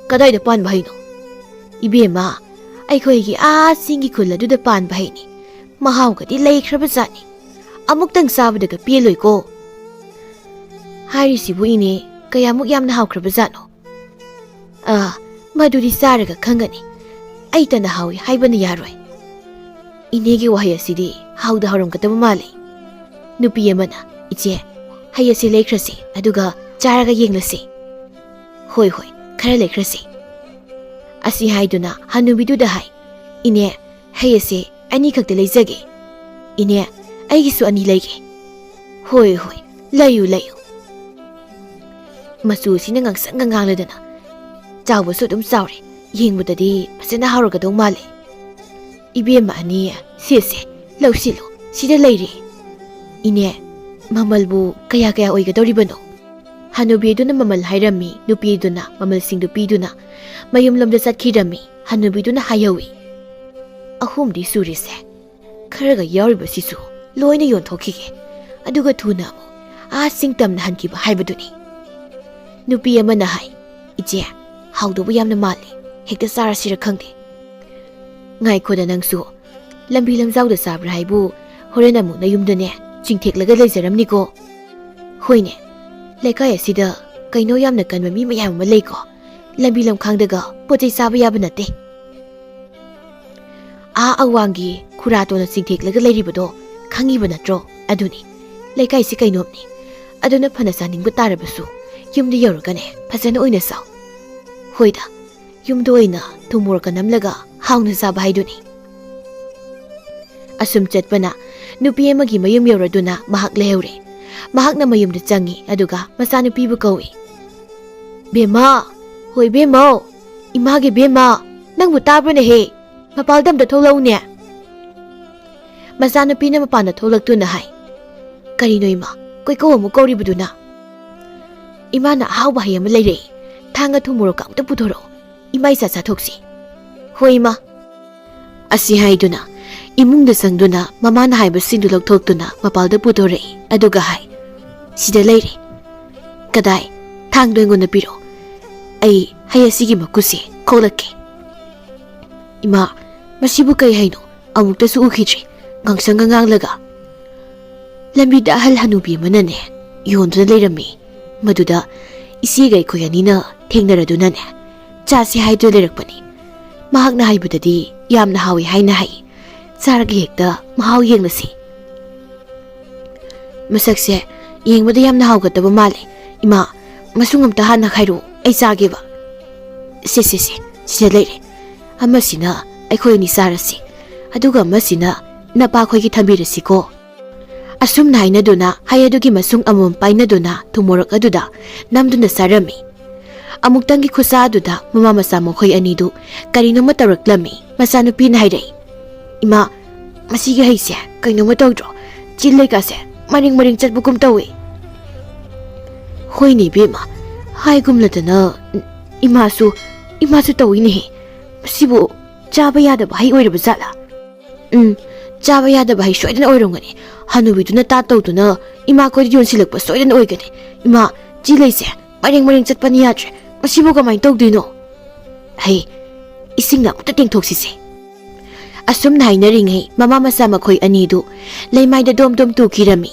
ꯀꯗꯥꯏꯗ ꯄꯥꯟꯕ ꯍꯩꯅꯣ?" "ꯏꯕꯦꯝꯃ, ꯑꯩꯈꯣꯏꯒꯤ ꯑꯥ ꯆꯤꯡꯒꯤ ꯈꯨꯜ ꯑꯗꯨꯗ ꯄꯥꯟꯕ ꯍꯩꯅꯤ꯫ ꯃꯍꯥꯎꯒꯗꯤ ꯂꯩꯈ꯭ꯔꯕ ꯖꯥꯠꯅꯤ꯫ ꯑꯃꯨꯛꯇꯪ ꯆꯥꯕꯗꯒ ꯄꯦꯜꯂꯣꯏꯀꯣ꯫" "ꯍꯥꯏꯔꯤꯁꯤꯕꯨ ꯏꯅꯦ, ꯀꯌꯥꯃꯨꯛ ꯌꯥꯝꯅ ꯍꯥꯎꯈ꯭ꯔꯕ ꯖꯥꯠꯅꯣ?" "ꯑꯥ, ꯃꯗꯨꯗꯤ ꯆꯥꯔꯒ ꯈꯪꯒꯅꯤ꯫ ꯑꯩꯇꯅ ꯍꯥꯎꯏ ꯍꯥꯏꯕꯅ ꯌꯥꯔꯣꯏ꯫" ꯏꯅꯦꯒꯤ ꯋꯥꯍꯩ ꯑꯁꯤꯗꯤ ꯍꯥꯎꯗ ꯍꯥꯎꯔꯝꯒꯗꯕ ꯃꯥꯜꯂꯤ꯫ ꯅꯨꯄꯤ ꯑꯃꯅ, "ꯏꯆꯦ, ꯍꯩ ꯑꯁꯤ ꯂꯩꯈ꯭ꯔꯁꯤ, ꯑꯗꯨꯒ ꯆꯥꯔꯒ ꯌꯦꯡꯂꯁꯤ꯫" "ꯍꯣꯏ, ꯍꯣꯏ, ꯈꯔ ꯂꯩꯈ꯭ꯔꯁꯤ꯫" ꯑꯁꯤ ꯍꯥꯏꯗꯨꯅ ꯍꯅꯨꯕꯤꯗꯨꯗ ꯍꯥꯏ, "ꯏꯅꯦ, ꯍꯩ ꯑꯁꯦ ꯑꯅꯤꯈꯛꯇ ꯂꯩꯖꯒꯦ꯫" "ꯏꯅꯦ, ꯑꯩꯒꯤꯁꯨ ꯑꯅꯤ ꯂꯩꯒꯦ꯫" "ꯍꯣꯏ, ꯍꯣꯏ, ꯂꯩꯌꯨ, ꯂꯩꯌꯨ꯫" ꯃꯆꯨꯁꯤꯅ ꯉꯥꯡꯁꯪꯒ ꯉꯥꯡꯂꯗꯅ ꯆꯥꯎꯕꯁꯨ ꯑꯗꯨꯝ ꯆꯥꯎꯔꯦ꯫ ꯌꯦꯡꯕꯗꯗꯤ ꯐꯖꯅ ꯍꯥꯎꯔꯒꯗꯧ ꯃꯥꯜꯂꯦ꯫ "ꯏꯕꯦꯝꯃ ꯑꯅꯤ, ꯁꯦ, ꯁꯦ, "ꯂꯧꯁꯤꯜꯂꯨ, ꯁꯤꯗ ꯂꯩꯔꯦ꯫ ꯏꯅꯦ, ꯃꯃꯜꯕꯨ ꯀꯌꯥ ꯀꯌꯥ ꯑꯣꯏꯒꯗꯧꯔꯤꯕꯅꯣ?" ꯍꯅꯨꯕꯤꯗꯨꯅ ꯃꯃꯜ ꯍꯥꯏꯔꯝꯃꯤ, ꯅꯨꯄꯤꯗꯨꯅ ꯃꯃꯜꯁꯤꯡꯗꯨ ꯄꯤꯗꯨꯅ ꯃꯌꯨꯝꯂꯣꯝꯗ ꯆꯠꯈꯤꯔꯝꯃꯤ꯫ ꯍꯅꯨꯕꯤꯗꯨꯅ ꯍꯥꯏꯍꯧꯏ, "ꯑꯍꯨꯝꯗꯤ ꯁꯨꯔꯤꯁꯦ, ꯈꯔꯒ ꯌꯥꯎꯔꯤꯕꯁꯤꯁꯨ ꯂꯣꯏꯅ ꯌꯣꯟꯊꯣꯛꯈꯤꯒꯦ, ꯑꯗꯨꯒ ꯊꯨꯅ ꯑꯃꯨꯛ ꯑꯥ ꯆꯤꯡ ꯇꯝꯅ ꯍꯟꯈꯤꯕ ꯍꯥꯏꯕꯗꯨꯅꯤ"꯫ ꯅꯨꯄꯤ ꯑꯃꯅ ꯍꯥꯏ, "ꯏꯆꯦ, ꯍꯥꯎꯗꯧꯕ ꯌꯥꯝꯅ ꯃꯥꯜꯂꯤ, ꯍꯦꯛꯇ ꯆꯥꯔꯁꯤꯔ ꯈꯪꯗꯦ"꯫ "ꯉꯥꯏꯈꯣꯗ ꯅꯪꯁꯨ, ꯂꯝꯕꯤ ꯂꯝꯖꯥꯎꯗ ꯆꯥꯕ꯭ꯔꯥ ꯍꯥꯏꯕꯨ, ꯍꯣꯔꯦꯟ ꯑꯃꯨꯛ ꯅꯌꯨꯝꯗꯅꯦ ꯆꯤꯡꯊꯦꯛꯂꯒ ꯂꯩꯖꯔꯝꯅꯤꯀꯣ꯫ ꯍꯣꯏꯅꯦ, ꯂꯩꯀꯥꯏ ꯑꯁꯤꯗ ꯀꯩꯅꯣ ꯌꯥꯝꯅ ꯀꯟꯕ ꯃꯤ ꯃꯌꯥꯝ ꯑꯃ ꯂꯩꯀꯣ, ꯂꯝꯕꯤ ꯂꯝꯈꯥꯡꯗꯒ ꯄꯣꯠ ꯆꯩ ꯆꯥꯕ ꯌꯥꯕ ꯅꯠꯇꯦ꯫ ꯑꯥ ꯑꯋꯥꯡꯒꯤ ꯈꯨꯔꯥꯇꯣꯟꯅ ꯆꯤꯡꯊꯦꯛꯂꯒ ꯂꯩꯔꯤꯕꯗꯣ ꯈꯪꯉꯤꯕ ꯅꯠꯇ꯭ꯔꯣ? ꯑꯗꯨꯅꯤ, ꯂꯩꯀꯥꯏꯁꯤ ꯀꯩꯅꯣꯝꯅꯤ꯫ ꯑꯗꯨꯅ ꯐꯅ ꯆꯥꯅꯤꯡꯕ ꯇꯥꯔꯕꯁꯨ ꯌꯨꯝꯗ ꯌꯧꯔꯒꯅꯦ ꯐꯖꯅ ꯑꯣꯏꯅ ꯆꯥꯎ"꯫ "ꯍꯣꯏꯗ, ꯌꯨꯝꯗ ꯑꯣꯏꯅ ꯊꯨꯝ ꯃꯣꯔꯣꯛꯀ ꯅꯝꯂꯒ ꯍꯥꯎꯅ ꯆꯥꯕ ꯍꯥꯏꯗꯨꯅꯤ"꯫ ꯑꯁꯨꯝ ꯆꯠꯄꯅ ꯅꯨꯄꯤ ꯑꯃꯒꯤ ꯃꯌꯨꯝ ꯌꯧꯔꯗꯨꯅ ꯃꯍꯥꯛ ꯂꯩꯍꯧꯔꯦ꯫ ꯃꯍꯥꯛꯅ ꯃꯌꯨꯝꯗ ꯆꯪꯉꯤ, ꯑꯗꯨꯒ ꯃꯆꯥꯅꯨꯄꯤꯕꯨ ꯀꯧꯏ꯫ "ꯕꯦꯝꯃ, ꯍꯣꯏ ꯕꯦꯝꯃꯧ, ꯏꯃꯥꯒꯤ ꯕꯦꯝꯃ, ꯅꯪꯕꯨ ꯇꯥꯕ꯭ꯔꯅꯦꯍꯦ? ꯃꯄꯥꯜꯗ ꯑꯝꯇ ꯊꯣꯛꯂꯛꯎꯅꯦ"꯫ ꯃꯆꯥꯅꯨꯄꯤꯅ ꯃꯄꯥꯟꯗ ꯊꯣꯛꯂꯛꯇꯨꯅ ꯍꯥꯏ, "ꯀꯔꯤꯅꯣ ꯏꯃꯥ, ꯀꯣꯏꯀꯧ ꯑꯃꯨꯛ ꯀꯧꯔꯤꯕꯗꯨꯅ?" "ꯏꯃꯥꯅ ꯑꯍꯥꯎꯕ ꯍꯩ ꯑꯃ ꯂꯩꯔꯛꯏ, ꯊꯥꯡꯒ ꯊꯨꯝ ꯃꯣꯔꯣꯛꯀ ꯑꯝꯇ ꯄꯨꯊꯣꯔꯛꯑꯣ, ꯏꯃꯥ ꯏꯆꯥ ꯆꯥꯊꯣꯛꯁꯤ"꯫ "ꯍꯣꯏ ꯏꯃꯥ"꯫ ꯑꯁꯤ ꯍꯥꯏꯗꯨꯅ ꯏꯃꯨꯡꯗ ꯆꯪꯗꯨꯅ ꯃꯃꯥꯅ ꯍꯥꯏꯕꯁꯤꯡꯗꯨ ꯂꯧꯊꯣꯛꯇꯨꯅ ꯃꯄꯥꯜꯗ ꯄꯨꯊꯣꯔꯛꯏ, ꯑꯗꯨꯒ ꯍꯥꯏ, "ꯁꯤꯗ ꯂꯩꯔꯦ"꯫ "ꯀꯗꯥꯏ? ꯊꯥꯡꯗꯣ ꯑꯩꯉꯣꯟꯗ ꯄꯤꯔꯛꯑꯣ, ꯑꯩ ꯍꯩ ꯑꯁꯤꯒꯤ ꯃꯀꯨꯁꯦ ꯈꯣꯛꯂꯛꯀꯦ"꯫ "ꯏꯃꯥ, ꯃꯁꯤꯕꯨ ꯀꯩ ꯍꯩꯅꯣ? ꯑꯃꯨꯛꯇꯁꯨ ꯎꯈꯤꯗ꯭ꯔꯤ, ꯉꯥꯡꯁꯪꯒ ꯉꯥꯡꯂꯒ"꯫ ꯂꯝꯕꯤꯗ ꯑꯍꯜ ꯍꯅꯨꯕꯤ ꯑꯃꯅꯅꯦ ꯌꯣꯟꯗꯨꯅ ꯂꯩꯔꯝꯃꯤ꯫ ꯃꯗꯨꯗ ꯏꯆꯦꯒ ꯑꯩꯈꯣꯏ ꯑꯅꯤꯅ ꯊꯦꯡꯅꯔꯗꯨꯅꯅꯦ ꯆꯥꯁꯦ ꯍꯥꯏꯗꯨꯅ ꯂꯩꯔꯛꯄꯅꯤ꯫ ꯃꯍꯥꯛꯅ ꯍꯥꯏꯕꯗꯗꯤ ꯌꯥꯝꯅ ꯍꯥꯎꯏ ꯍꯥꯏꯅ ꯍꯥꯏ꯫ ꯆꯥꯔꯒ ꯍꯦꯛꯇ ꯃꯍꯥꯎ ꯌꯦꯡꯂꯁꯤ꯫ "ꯃꯁꯛꯁꯦ ꯌꯦꯡꯕꯗ ꯌꯥꯝꯅ ꯍꯥꯎꯒꯗꯕ ꯃꯥꯜꯂꯦ꯫ ꯏꯃꯥ, ꯃꯁꯨꯡ ꯑꯝꯇ ꯍꯥꯟꯅ ꯈꯥꯏꯔꯛꯑꯣ, ꯑꯩ ꯆꯥꯒꯦꯕ"꯫ "ꯁꯦ, ꯁꯦ, ꯁꯦ, ꯁꯤꯗ ꯂꯩꯔꯦ꯫ ꯑꯃꯁꯤꯅ ꯑꯩꯈꯣꯏ ꯑꯅꯤ ꯆꯥꯔꯁꯤ, ꯑꯗꯨꯒ ꯑꯃꯁꯤꯅ ꯅꯄꯥꯈꯣꯏꯒꯤ ꯊꯝꯕꯤꯔꯁꯤꯀꯣ"꯫ ꯑꯁꯨꯝꯅ ꯍꯥꯏꯅꯗꯨꯅ ꯍꯩ ꯑꯗꯨꯒꯤ ꯃꯁꯨꯡ ꯑꯃꯃꯝ ꯄꯥꯏꯅꯗꯨꯅ ꯊꯨꯝ ꯃꯣꯔꯣꯛ ꯑꯗꯨꯗ ꯅꯝꯗꯨꯅ ꯆꯥꯔꯝꯃꯤ꯫ ꯑꯃꯨꯛꯇꯪꯒꯤ ꯈꯨꯠꯁꯥ ꯑꯗꯨꯗ ꯃꯃꯥ ꯃꯆꯥ ꯃꯈꯣꯏ ꯑꯅꯤꯗꯨ ꯀꯔꯤꯅꯣꯃ ꯇꯧꯔꯛꯂꯝꯃꯤ꯫ ꯃꯆꯥꯅꯨꯄꯤꯅ ꯍꯥꯏꯔꯛꯏ, "ꯏꯃꯥ, ꯃꯁꯤꯒꯤ ꯍꯩꯁꯦ ꯀꯩꯅꯣꯝꯃ ꯇꯧꯗ꯭ꯔꯣ? ꯆꯤꯜ ꯂꯩꯀꯥꯁꯦ ꯃꯔꯤꯡ ꯃꯔꯤꯡ ꯆꯠꯄꯒꯨꯝ ꯇꯧꯏ꯫ ꯍꯣꯏꯅꯦ ꯏꯕꯦꯝꯃ, ꯍꯥꯏꯒꯨꯝꯂꯗꯅ ꯏꯃꯥꯁꯨ, ꯏꯃꯥꯁꯨ ꯇꯧꯏꯅꯦꯍꯦ꯫ ꯃꯁꯤꯕꯨ ꯆꯥꯕ ꯌꯥꯗꯕ ꯍꯩ ꯑꯣꯏꯔꯕ ꯖꯥꯠꯂꯥ? ꯎꯝ, ꯆꯥꯕ ꯌꯥꯗꯕ ꯍꯩ ꯁꯣꯏꯗꯅ ꯑꯣꯏꯔꯝꯒꯅꯤ꯫ ꯍꯅꯨꯕꯤꯗꯨꯅ ꯇꯥꯠ ꯇꯧꯗꯨꯅ ꯏꯃꯥ ꯈꯣꯏꯗ ꯌꯣꯟꯁꯤꯜꯂꯛꯄ ꯁꯣꯏꯗꯅ ꯑꯣꯏꯒꯅꯤ꯫ ꯏꯃꯥ, ꯆꯤꯜ ꯂꯩꯁꯦ ꯃꯔꯦꯡ ꯃꯔꯦꯡ ꯆꯠꯄꯅ ꯌꯥꯗ꯭ꯔꯦ꯫ ꯃꯁꯤꯕꯨ ꯀꯃꯥꯏꯅ ꯇꯧꯗꯣꯏꯅꯣ? ꯍꯩ, ꯏꯁꯤꯡꯅ ꯑꯃꯨꯛꯇ ꯇꯦꯡꯊꯣꯛꯁꯤꯁꯦ꯫ ꯑꯁꯨꯝꯅ ꯍꯥꯏꯅꯔꯤꯉꯩ ꯃꯃꯥ ꯃꯆꯥ ꯃꯈꯣꯏ ꯑꯅꯤꯗꯨ ꯂꯩꯃꯥꯏꯗ ꯗꯣꯝ ꯗꯣꯝ ꯇꯨꯈꯤꯔꯝꯃꯤ꯫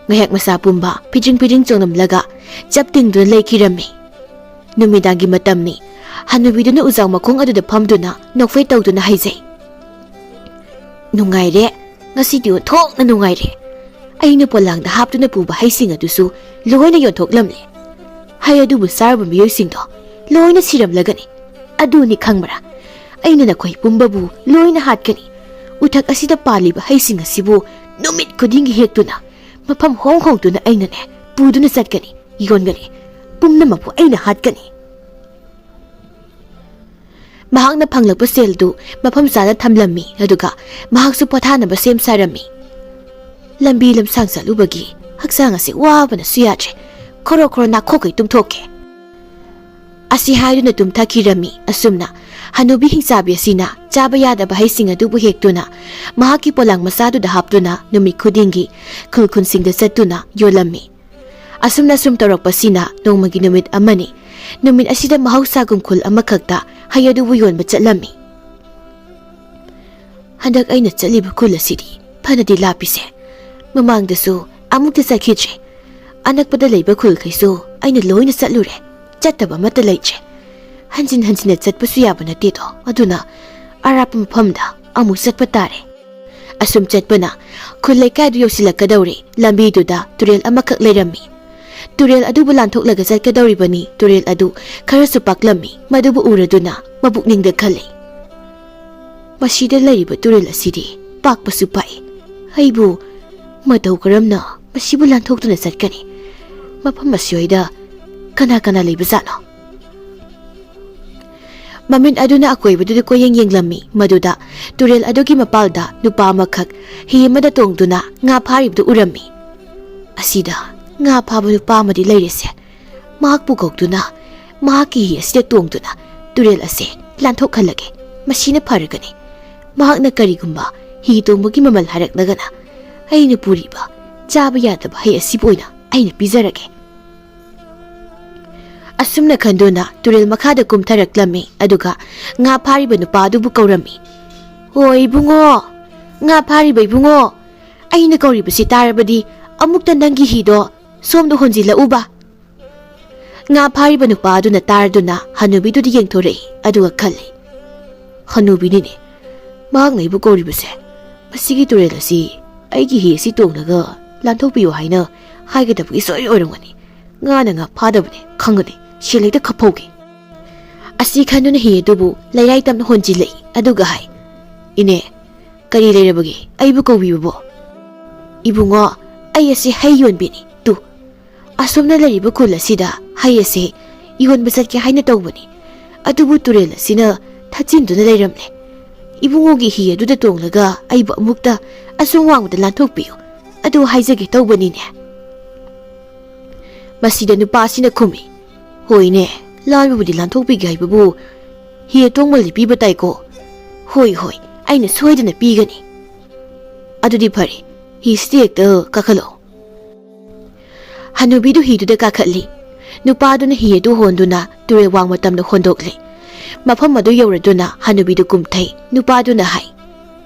ꯉꯥꯏꯍꯥꯛ ꯃꯁꯥ ꯄꯨꯝꯕ ꯐꯤꯗ꯭ꯔꯤꯡ ꯐꯤꯗ꯭ꯔꯤꯡ ꯆꯣꯡꯂꯝꯂꯒ ꯆꯞ ꯇꯤꯡꯗꯨꯅ ꯂꯩꯈꯤꯔꯝꯃꯤ꯫ ꯅꯨꯃꯤꯗꯥꯡꯒꯤ ꯃꯇꯝꯅꯤ꯫ ꯍꯅꯨꯕꯤꯗꯨꯅ ꯎꯖꯥꯎ ꯃꯈꯣꯡ ꯑꯗꯨꯗ ꯐꯝꯗꯨꯅ ꯅꯣꯛꯐꯦꯠ ꯇꯧꯗꯨꯅ ꯍꯥꯏꯖꯩ, "ꯅꯨꯡꯉꯥꯏꯔꯦ, ꯉꯁꯤꯗꯤ ꯑꯣꯟꯊꯣꯛꯅ ꯅꯨꯡꯉꯥꯏꯔꯦ꯫ ꯑꯩꯅ ꯄꯣꯂꯥꯡꯗ ꯍꯥꯞꯇꯨꯅ ꯄꯨꯕ ꯍꯩꯁꯤꯡ ꯑꯗꯨꯁꯨ ꯂꯣꯏꯅ ꯌꯣꯟꯊꯣꯛꯂꯝꯂꯦ꯫ ꯍꯩ ꯑꯗꯨꯕꯨ ꯆꯥꯔꯨꯕ ꯃꯤꯑꯣꯏꯁꯤꯡꯗꯣ ꯂꯣꯏꯅ ꯁꯤꯔꯝꯂꯒꯅꯤ꯫ ꯑꯗꯨꯅꯤ ꯈꯪꯕ꯭ꯔꯥ? ꯑꯩꯅ ꯅꯈꯣꯏ ꯄꯨꯝꯕꯕꯨ ꯂꯣꯏꯅ ꯍꯥꯠꯀꯅꯤ꯫ ꯎꯊꯛ ꯑꯁꯤꯗ ꯄꯥꯜꯂꯤꯕ ꯍꯩꯁꯤꯡ ꯑꯁꯤꯕꯨ ꯅꯨꯃꯤꯠ ꯈꯨꯗꯤꯡꯒꯤ ꯍꯦꯛꯇꯨꯅ ꯃꯐꯝ ꯍꯣꯡ ꯍꯣꯡꯗꯨꯅ ꯑꯩꯅꯅꯦ ꯄꯨꯗꯨꯅ ꯆꯠꯀꯅꯤ, ꯌꯣꯟꯒꯅꯤ꯫ ꯄꯨꯝꯅꯃꯛꯄꯨ ꯑꯩꯅ ꯍꯥꯠꯀꯅꯤ꯫" ꯃꯍꯥꯛꯅ ꯐꯪꯂꯛꯄ ꯁꯦꯜꯗꯨ ꯃꯐꯝ ꯆꯥꯅ ꯊꯝꯂꯝꯃꯤ, ꯑꯗꯨꯒ ꯃꯍꯥꯛꯁꯨ ꯄꯣꯊꯥꯅꯕ ꯁꯦꯝ ꯁꯥꯔꯝꯃꯤ꯫ ꯂꯝꯕꯤ ꯂꯝꯁꯥꯡ ꯆꯠꯂꯨꯕꯒꯤ ꯍꯛꯆꯥꯡ ꯑꯁꯤ ꯋꯥꯕꯅꯁꯨ ꯌꯥꯗ꯭ꯔꯦ꯫ ꯈꯣꯔꯣ ꯈꯣꯔꯣ ꯅꯥꯈꯣꯛꯈꯩ ꯇꯨꯝꯊꯣꯛꯀꯦ꯫ ꯑꯁꯤ ꯍꯥꯏꯗꯨꯅ ꯇꯨꯝꯊꯈꯤꯔꯝꯃꯤ꯫ ꯑꯁꯨꯝꯅ ꯍꯅꯨꯕꯤ ꯍꯤꯡꯆꯥꯕꯤ ꯑꯁꯤꯅ ꯆꯥꯕ ꯌꯥꯗꯕ ꯍꯩꯁꯤꯡ ꯑꯗꯨꯕꯨ ꯍꯦꯛꯇꯨꯅ ꯃꯍꯥꯛꯀꯤ ꯄꯣꯂꯥꯡ ꯃꯆꯥꯗꯨꯗ ꯍꯥꯞꯇꯨꯅ ꯅꯨꯃꯤꯠ ꯈꯨꯗꯤꯡꯒꯤ ꯈꯨꯜ ꯈꯨꯟꯁꯤꯡꯗ ꯆꯠꯇꯨꯅ ꯌꯣꯜꯂꯝꯃꯤ꯫ ꯑꯁꯨꯝꯅ ꯁꯨꯝ ꯇꯧꯔꯛꯄꯁꯤꯅ ꯅꯣꯡꯃꯒꯤ ꯅꯨꯃꯤꯠ ꯑꯃꯅꯤ꯫ ꯅꯨꯃꯤꯠ ꯑꯁꯤꯗ ꯃꯍꯧꯁꯥꯒꯨꯝ ꯈꯨꯜ ꯑꯃꯈꯛꯇ ꯍꯩ ꯑꯗꯨꯕꯨ ꯌꯣꯟꯕ ꯆꯠꯂꯝꯃꯤ꯫ ꯍꯟꯗꯛ ꯑꯩꯅ ꯆꯠꯂꯤꯕ ꯈꯨꯜ ꯑꯁꯤꯗꯤ ꯐꯅꯗꯤ ꯂꯥꯞꯄꯤꯁꯦ꯫ ꯃꯃꯥꯡꯗꯁꯨ ꯑꯃꯨꯛꯇ ꯆꯠꯈꯤꯗ꯭ꯔꯤ꯫ ꯑꯅꯛꯄꯗ ꯂꯩꯕ ꯈꯨꯜꯈꯩꯁꯨ ꯑꯩꯅ ꯂꯣꯏꯅ ꯆꯠꯂꯨꯔꯦ꯫ ꯆꯠꯇꯕ ꯑꯃꯠꯇ ꯂꯩꯇ꯭ꯔꯦ꯫ ꯍꯟꯖꯤꯟ ꯍꯟꯖꯤꯟꯅ ꯆꯠꯄꯁꯨ ꯌꯥꯕ ꯅꯠꯇꯦꯗꯣ꯫ ꯑꯗꯨꯅ ꯑꯔꯥꯞꯄ ꯃꯐꯝꯗ ꯑꯃꯨꯛ ꯆꯠꯄ ꯇꯥꯔꯦ꯫ ꯑꯁꯨꯝ ꯆꯠꯄꯅ ꯈꯨꯜ ꯂꯩꯀꯥꯏꯗꯨ ꯌꯧꯁꯤꯜꯂꯛꯀꯗꯧꯔꯦ꯫ ꯂꯝꯕꯤꯗꯨꯗ ꯇꯨꯔꯦꯜ ꯑꯃꯈꯛ ꯂꯩꯔꯝꯃꯤ꯫ ꯇꯨꯔꯦꯜ ꯑꯗꯨꯕꯨ ꯂꯥꯟꯊꯣꯛꯂꯒ ꯆꯠꯀꯗꯧꯔꯤꯕꯅꯤ꯫ ꯇꯨꯔꯦꯜ ꯑꯗꯨ ꯈꯔꯁꯨ ꯄꯥꯛꯂꯝꯃꯤ꯫ ꯃꯗꯨꯕꯨ ꯎꯔꯗꯨꯅ ꯃꯕꯨꯛꯅꯤꯡꯗ ꯈꯜꯂꯤ, "ꯃꯁꯤꯗ ꯂꯩꯔꯤꯕ ꯇꯨꯔꯦꯜ ꯑꯁꯤꯗꯤ ꯄꯥꯛꯄꯁꯨ ꯄꯥꯛꯏ꯫ ꯑꯩꯕꯨ ꯃꯇꯧ ꯀꯔꯝꯅ ꯃꯁꯤꯕꯨ ꯂꯥꯟꯊꯣꯛꯇꯨꯅ ꯆꯠꯀꯅꯤ? ꯃꯐꯝ ꯑꯁꯤꯋꯥꯏꯗ ꯀꯅꯥ ꯀꯅꯥ ꯂꯩꯕꯖꯥꯠꯅꯣ?" ꯃꯃꯤꯠ ꯑꯗꯨꯅ ꯑꯀꯣꯏꯕꯗꯨꯗ ꯀꯣꯏꯌꯦꯡ ꯌꯦꯡꯂꯝꯃꯤ꯫ ꯃꯗꯨꯗ ꯇꯨꯔꯦꯜ ꯑꯗꯨꯒꯤ ꯃꯄꯥꯜꯗ ꯅꯨꯄꯥ ꯑꯃꯈꯛ ꯍꯤ ꯑꯃꯗ ꯇꯣꯡꯗꯨꯅ ꯉꯥ ꯐꯥꯔꯤꯕꯗꯨ ꯎꯔꯝꯃꯤ꯫ "ꯑꯁꯤꯗ ꯉꯥ ꯐꯥꯕ ꯅꯨꯄꯥ ꯑꯃꯗꯤ ꯂꯩꯔꯦꯁꯦ꯫ ꯃꯍꯥꯛꯄꯨ ꯀꯧꯗꯨꯅ ꯃꯍꯥꯛꯀꯤ ꯍꯤ ꯑꯁꯤꯗ ꯇꯣꯡꯗꯨꯅ ꯇꯨꯔꯦꯜ ꯑꯁꯦ ꯂꯥꯟꯊꯣꯛꯍꯜꯂꯒꯦ꯫ ꯃꯁꯤꯅ ꯐꯔꯒꯅꯤ꯫ ꯃꯍꯥꯛꯅ ꯀꯔꯤꯒꯨꯝꯕ ꯍꯤ ꯇꯣꯡꯕꯒꯤ ꯃꯃꯜ ꯍꯥꯏꯔꯛꯂꯒꯅ ꯑꯩꯅ ꯄꯨꯔꯤꯕ ꯆꯥꯕ ꯌꯥꯗꯕ ꯍꯩ ꯑꯁꯤꯕꯨ ꯑꯣꯏꯅ ꯑꯩꯅ ꯄꯤꯖꯔꯒꯦ"꯫ ꯑꯁꯨꯝꯅ ꯈꯟꯗꯨꯅ ꯇꯨꯔꯦꯜ ꯃꯈꯥꯗ ꯀꯨꯝꯊꯔꯛꯂꯝꯃꯤ꯫ ꯑꯗꯨꯒ ꯉꯥ ꯐꯥꯔꯤꯕ ꯅꯨꯄꯥ ꯑꯗꯨꯕꯨ ꯀꯧꯔꯝꯃꯤ꯫ "ꯍꯣ ꯏꯕꯨꯡꯉꯣ, ꯉꯥ ꯐꯥꯔꯤꯕ ꯏꯕꯨꯡꯉꯣ, ꯑꯩꯅ ꯀꯧꯔꯤꯕꯁꯤ ꯇꯥꯔꯕꯗꯤ ꯑꯃꯨꯛꯇ ꯅꯪꯒꯤ ꯍꯤꯗꯣ ꯁꯣꯝꯗ ꯍꯣꯟꯖꯤꯜꯂꯛꯎꯕ"꯫ ꯉꯥ ꯐꯥꯔꯤꯕ ꯅꯨꯄꯥ ꯑꯗꯨꯅ ꯇꯥꯔꯗꯨꯅ ꯍꯅꯨꯕꯤꯗꯨꯗ ꯌꯦꯡꯊꯣꯔꯛꯏ꯫ ꯑꯗꯨꯒ ꯈꯜꯂꯤ, "ꯍꯅꯨꯕꯤꯅꯤꯅꯦ ꯃꯍꯥꯛꯅ ꯑꯩꯕꯨ ꯀꯧꯔꯤꯕꯁꯦ꯫ ꯃꯁꯤꯒꯤ ꯇꯨꯔꯦꯜ ꯑꯁꯤ ꯑꯩꯒꯤ ꯍꯤ ꯑꯁꯤ ꯇꯣꯡꯂꯒ ꯂꯥꯟꯊꯣꯛꯄꯤꯌꯨ ꯍꯥꯏꯅ ꯍꯥꯏꯒꯗꯕꯒꯤ ꯁꯣꯏ ꯑꯣꯏꯔꯝꯒꯅꯤ꯫ ꯉꯥꯅ ꯉꯥ ꯐꯥꯗꯕꯅꯦ ꯈꯪꯒꯅꯤ꯫ ꯁꯦꯜ ꯍꯦꯛꯇ ꯈꯞꯐꯧꯒꯦ"꯫ ꯑꯁꯤ ꯈꯟꯗꯨꯅ ꯍꯤ ꯑꯗꯨꯕꯨ ꯂꯩꯔꯥꯏ ꯇꯝꯅ ꯍꯣꯟꯖꯤꯜꯂꯛꯏ꯫ ꯑꯗꯨꯒ ꯍꯥꯏ, "ꯏꯅꯦ, ꯀꯔꯤ ꯂꯩꯔꯕꯒꯦ? ꯑꯩꯕꯨ ꯀꯧꯕꯤꯕꯕꯣ?" "ꯏꯕꯨꯡꯉꯣ, ꯑꯩ ꯑꯁꯤ ꯍꯩ ꯌꯣꯟꯕꯤꯅꯤ꯫ ꯇꯨ, ꯑꯁꯣꯝꯅ ꯂꯩꯔꯤꯕ ꯈꯨꯜ ꯑꯁꯤꯗ ꯍꯩ ꯑꯁꯦ ꯌꯣꯟꯕ ꯆꯠꯀꯦ ꯍꯥꯏꯅ ꯇꯧꯕꯅꯤ꯫ ꯑꯗꯨꯕꯨ ꯇꯨꯔꯦꯜ ꯑꯁꯤꯅ ꯊꯠꯆꯤꯟꯗꯨꯅ ꯂꯩꯔꯝꯂꯦ꯫ ꯏꯕꯨꯡꯉꯣꯒꯤ ꯍꯤ ꯑꯗꯨꯗ ꯇꯣꯡꯂꯒ ꯑꯩꯕꯨ ꯑꯃꯨꯛꯇ ꯑꯁꯨꯝ ꯋꯥꯡꯃꯗ ꯂꯥꯟꯊꯣꯛꯄꯤꯌꯨ꯫ ꯑꯗꯨ ꯍꯥꯏꯖꯒꯦ ꯇꯧꯕꯅꯤꯅꯦ"꯫ ꯃꯁꯤꯗ ꯅꯨꯄꯥꯁꯤꯅ ꯈꯨꯝꯃꯤ, "ꯍꯣꯏꯅꯦ, ꯂꯥꯟꯕꯕꯨꯗꯤ ꯂꯥꯟꯊꯣꯛꯄꯤꯒꯦ ꯍꯥꯏꯕꯕꯨ ꯍꯤ ꯑꯇꯣꯡꯕ ꯂꯤꯄꯤꯕ ꯇꯥꯏꯀꯣ"꯫ "ꯍꯣꯏ, ꯍꯣꯏ, ꯑꯩꯅ ꯁꯣꯏꯗꯅ ꯄꯤꯒꯅꯤ"꯫ "ꯑꯗꯨꯗꯤ ꯐꯔꯦ, ꯍꯤꯁꯤꯗ ꯍꯦꯛꯇ ꯀꯥꯈꯠꯂꯛꯑꯣ"꯫ ꯍꯅꯨꯕꯤꯗꯨ ꯍꯤꯗꯨꯗ ꯀꯥꯈꯠꯂꯤ꯫ ꯅꯨꯄꯥꯗꯨꯅ ꯍꯤ ꯑꯗꯨ ꯍꯣꯟꯗꯨꯅ ꯇꯨꯔꯦꯜ ꯋꯥꯡꯃ ꯇꯝꯅ ꯍꯣꯟꯗꯣꯛꯂꯤ꯫ ꯃꯐꯝ ꯑꯗꯨ ꯌꯧꯔꯗꯨꯅ ꯍꯅꯨꯕꯤꯗꯨ ꯀꯨꯝꯊꯩ꯫ ꯅꯨꯄꯥꯗꯨꯅ ꯍꯥꯏ,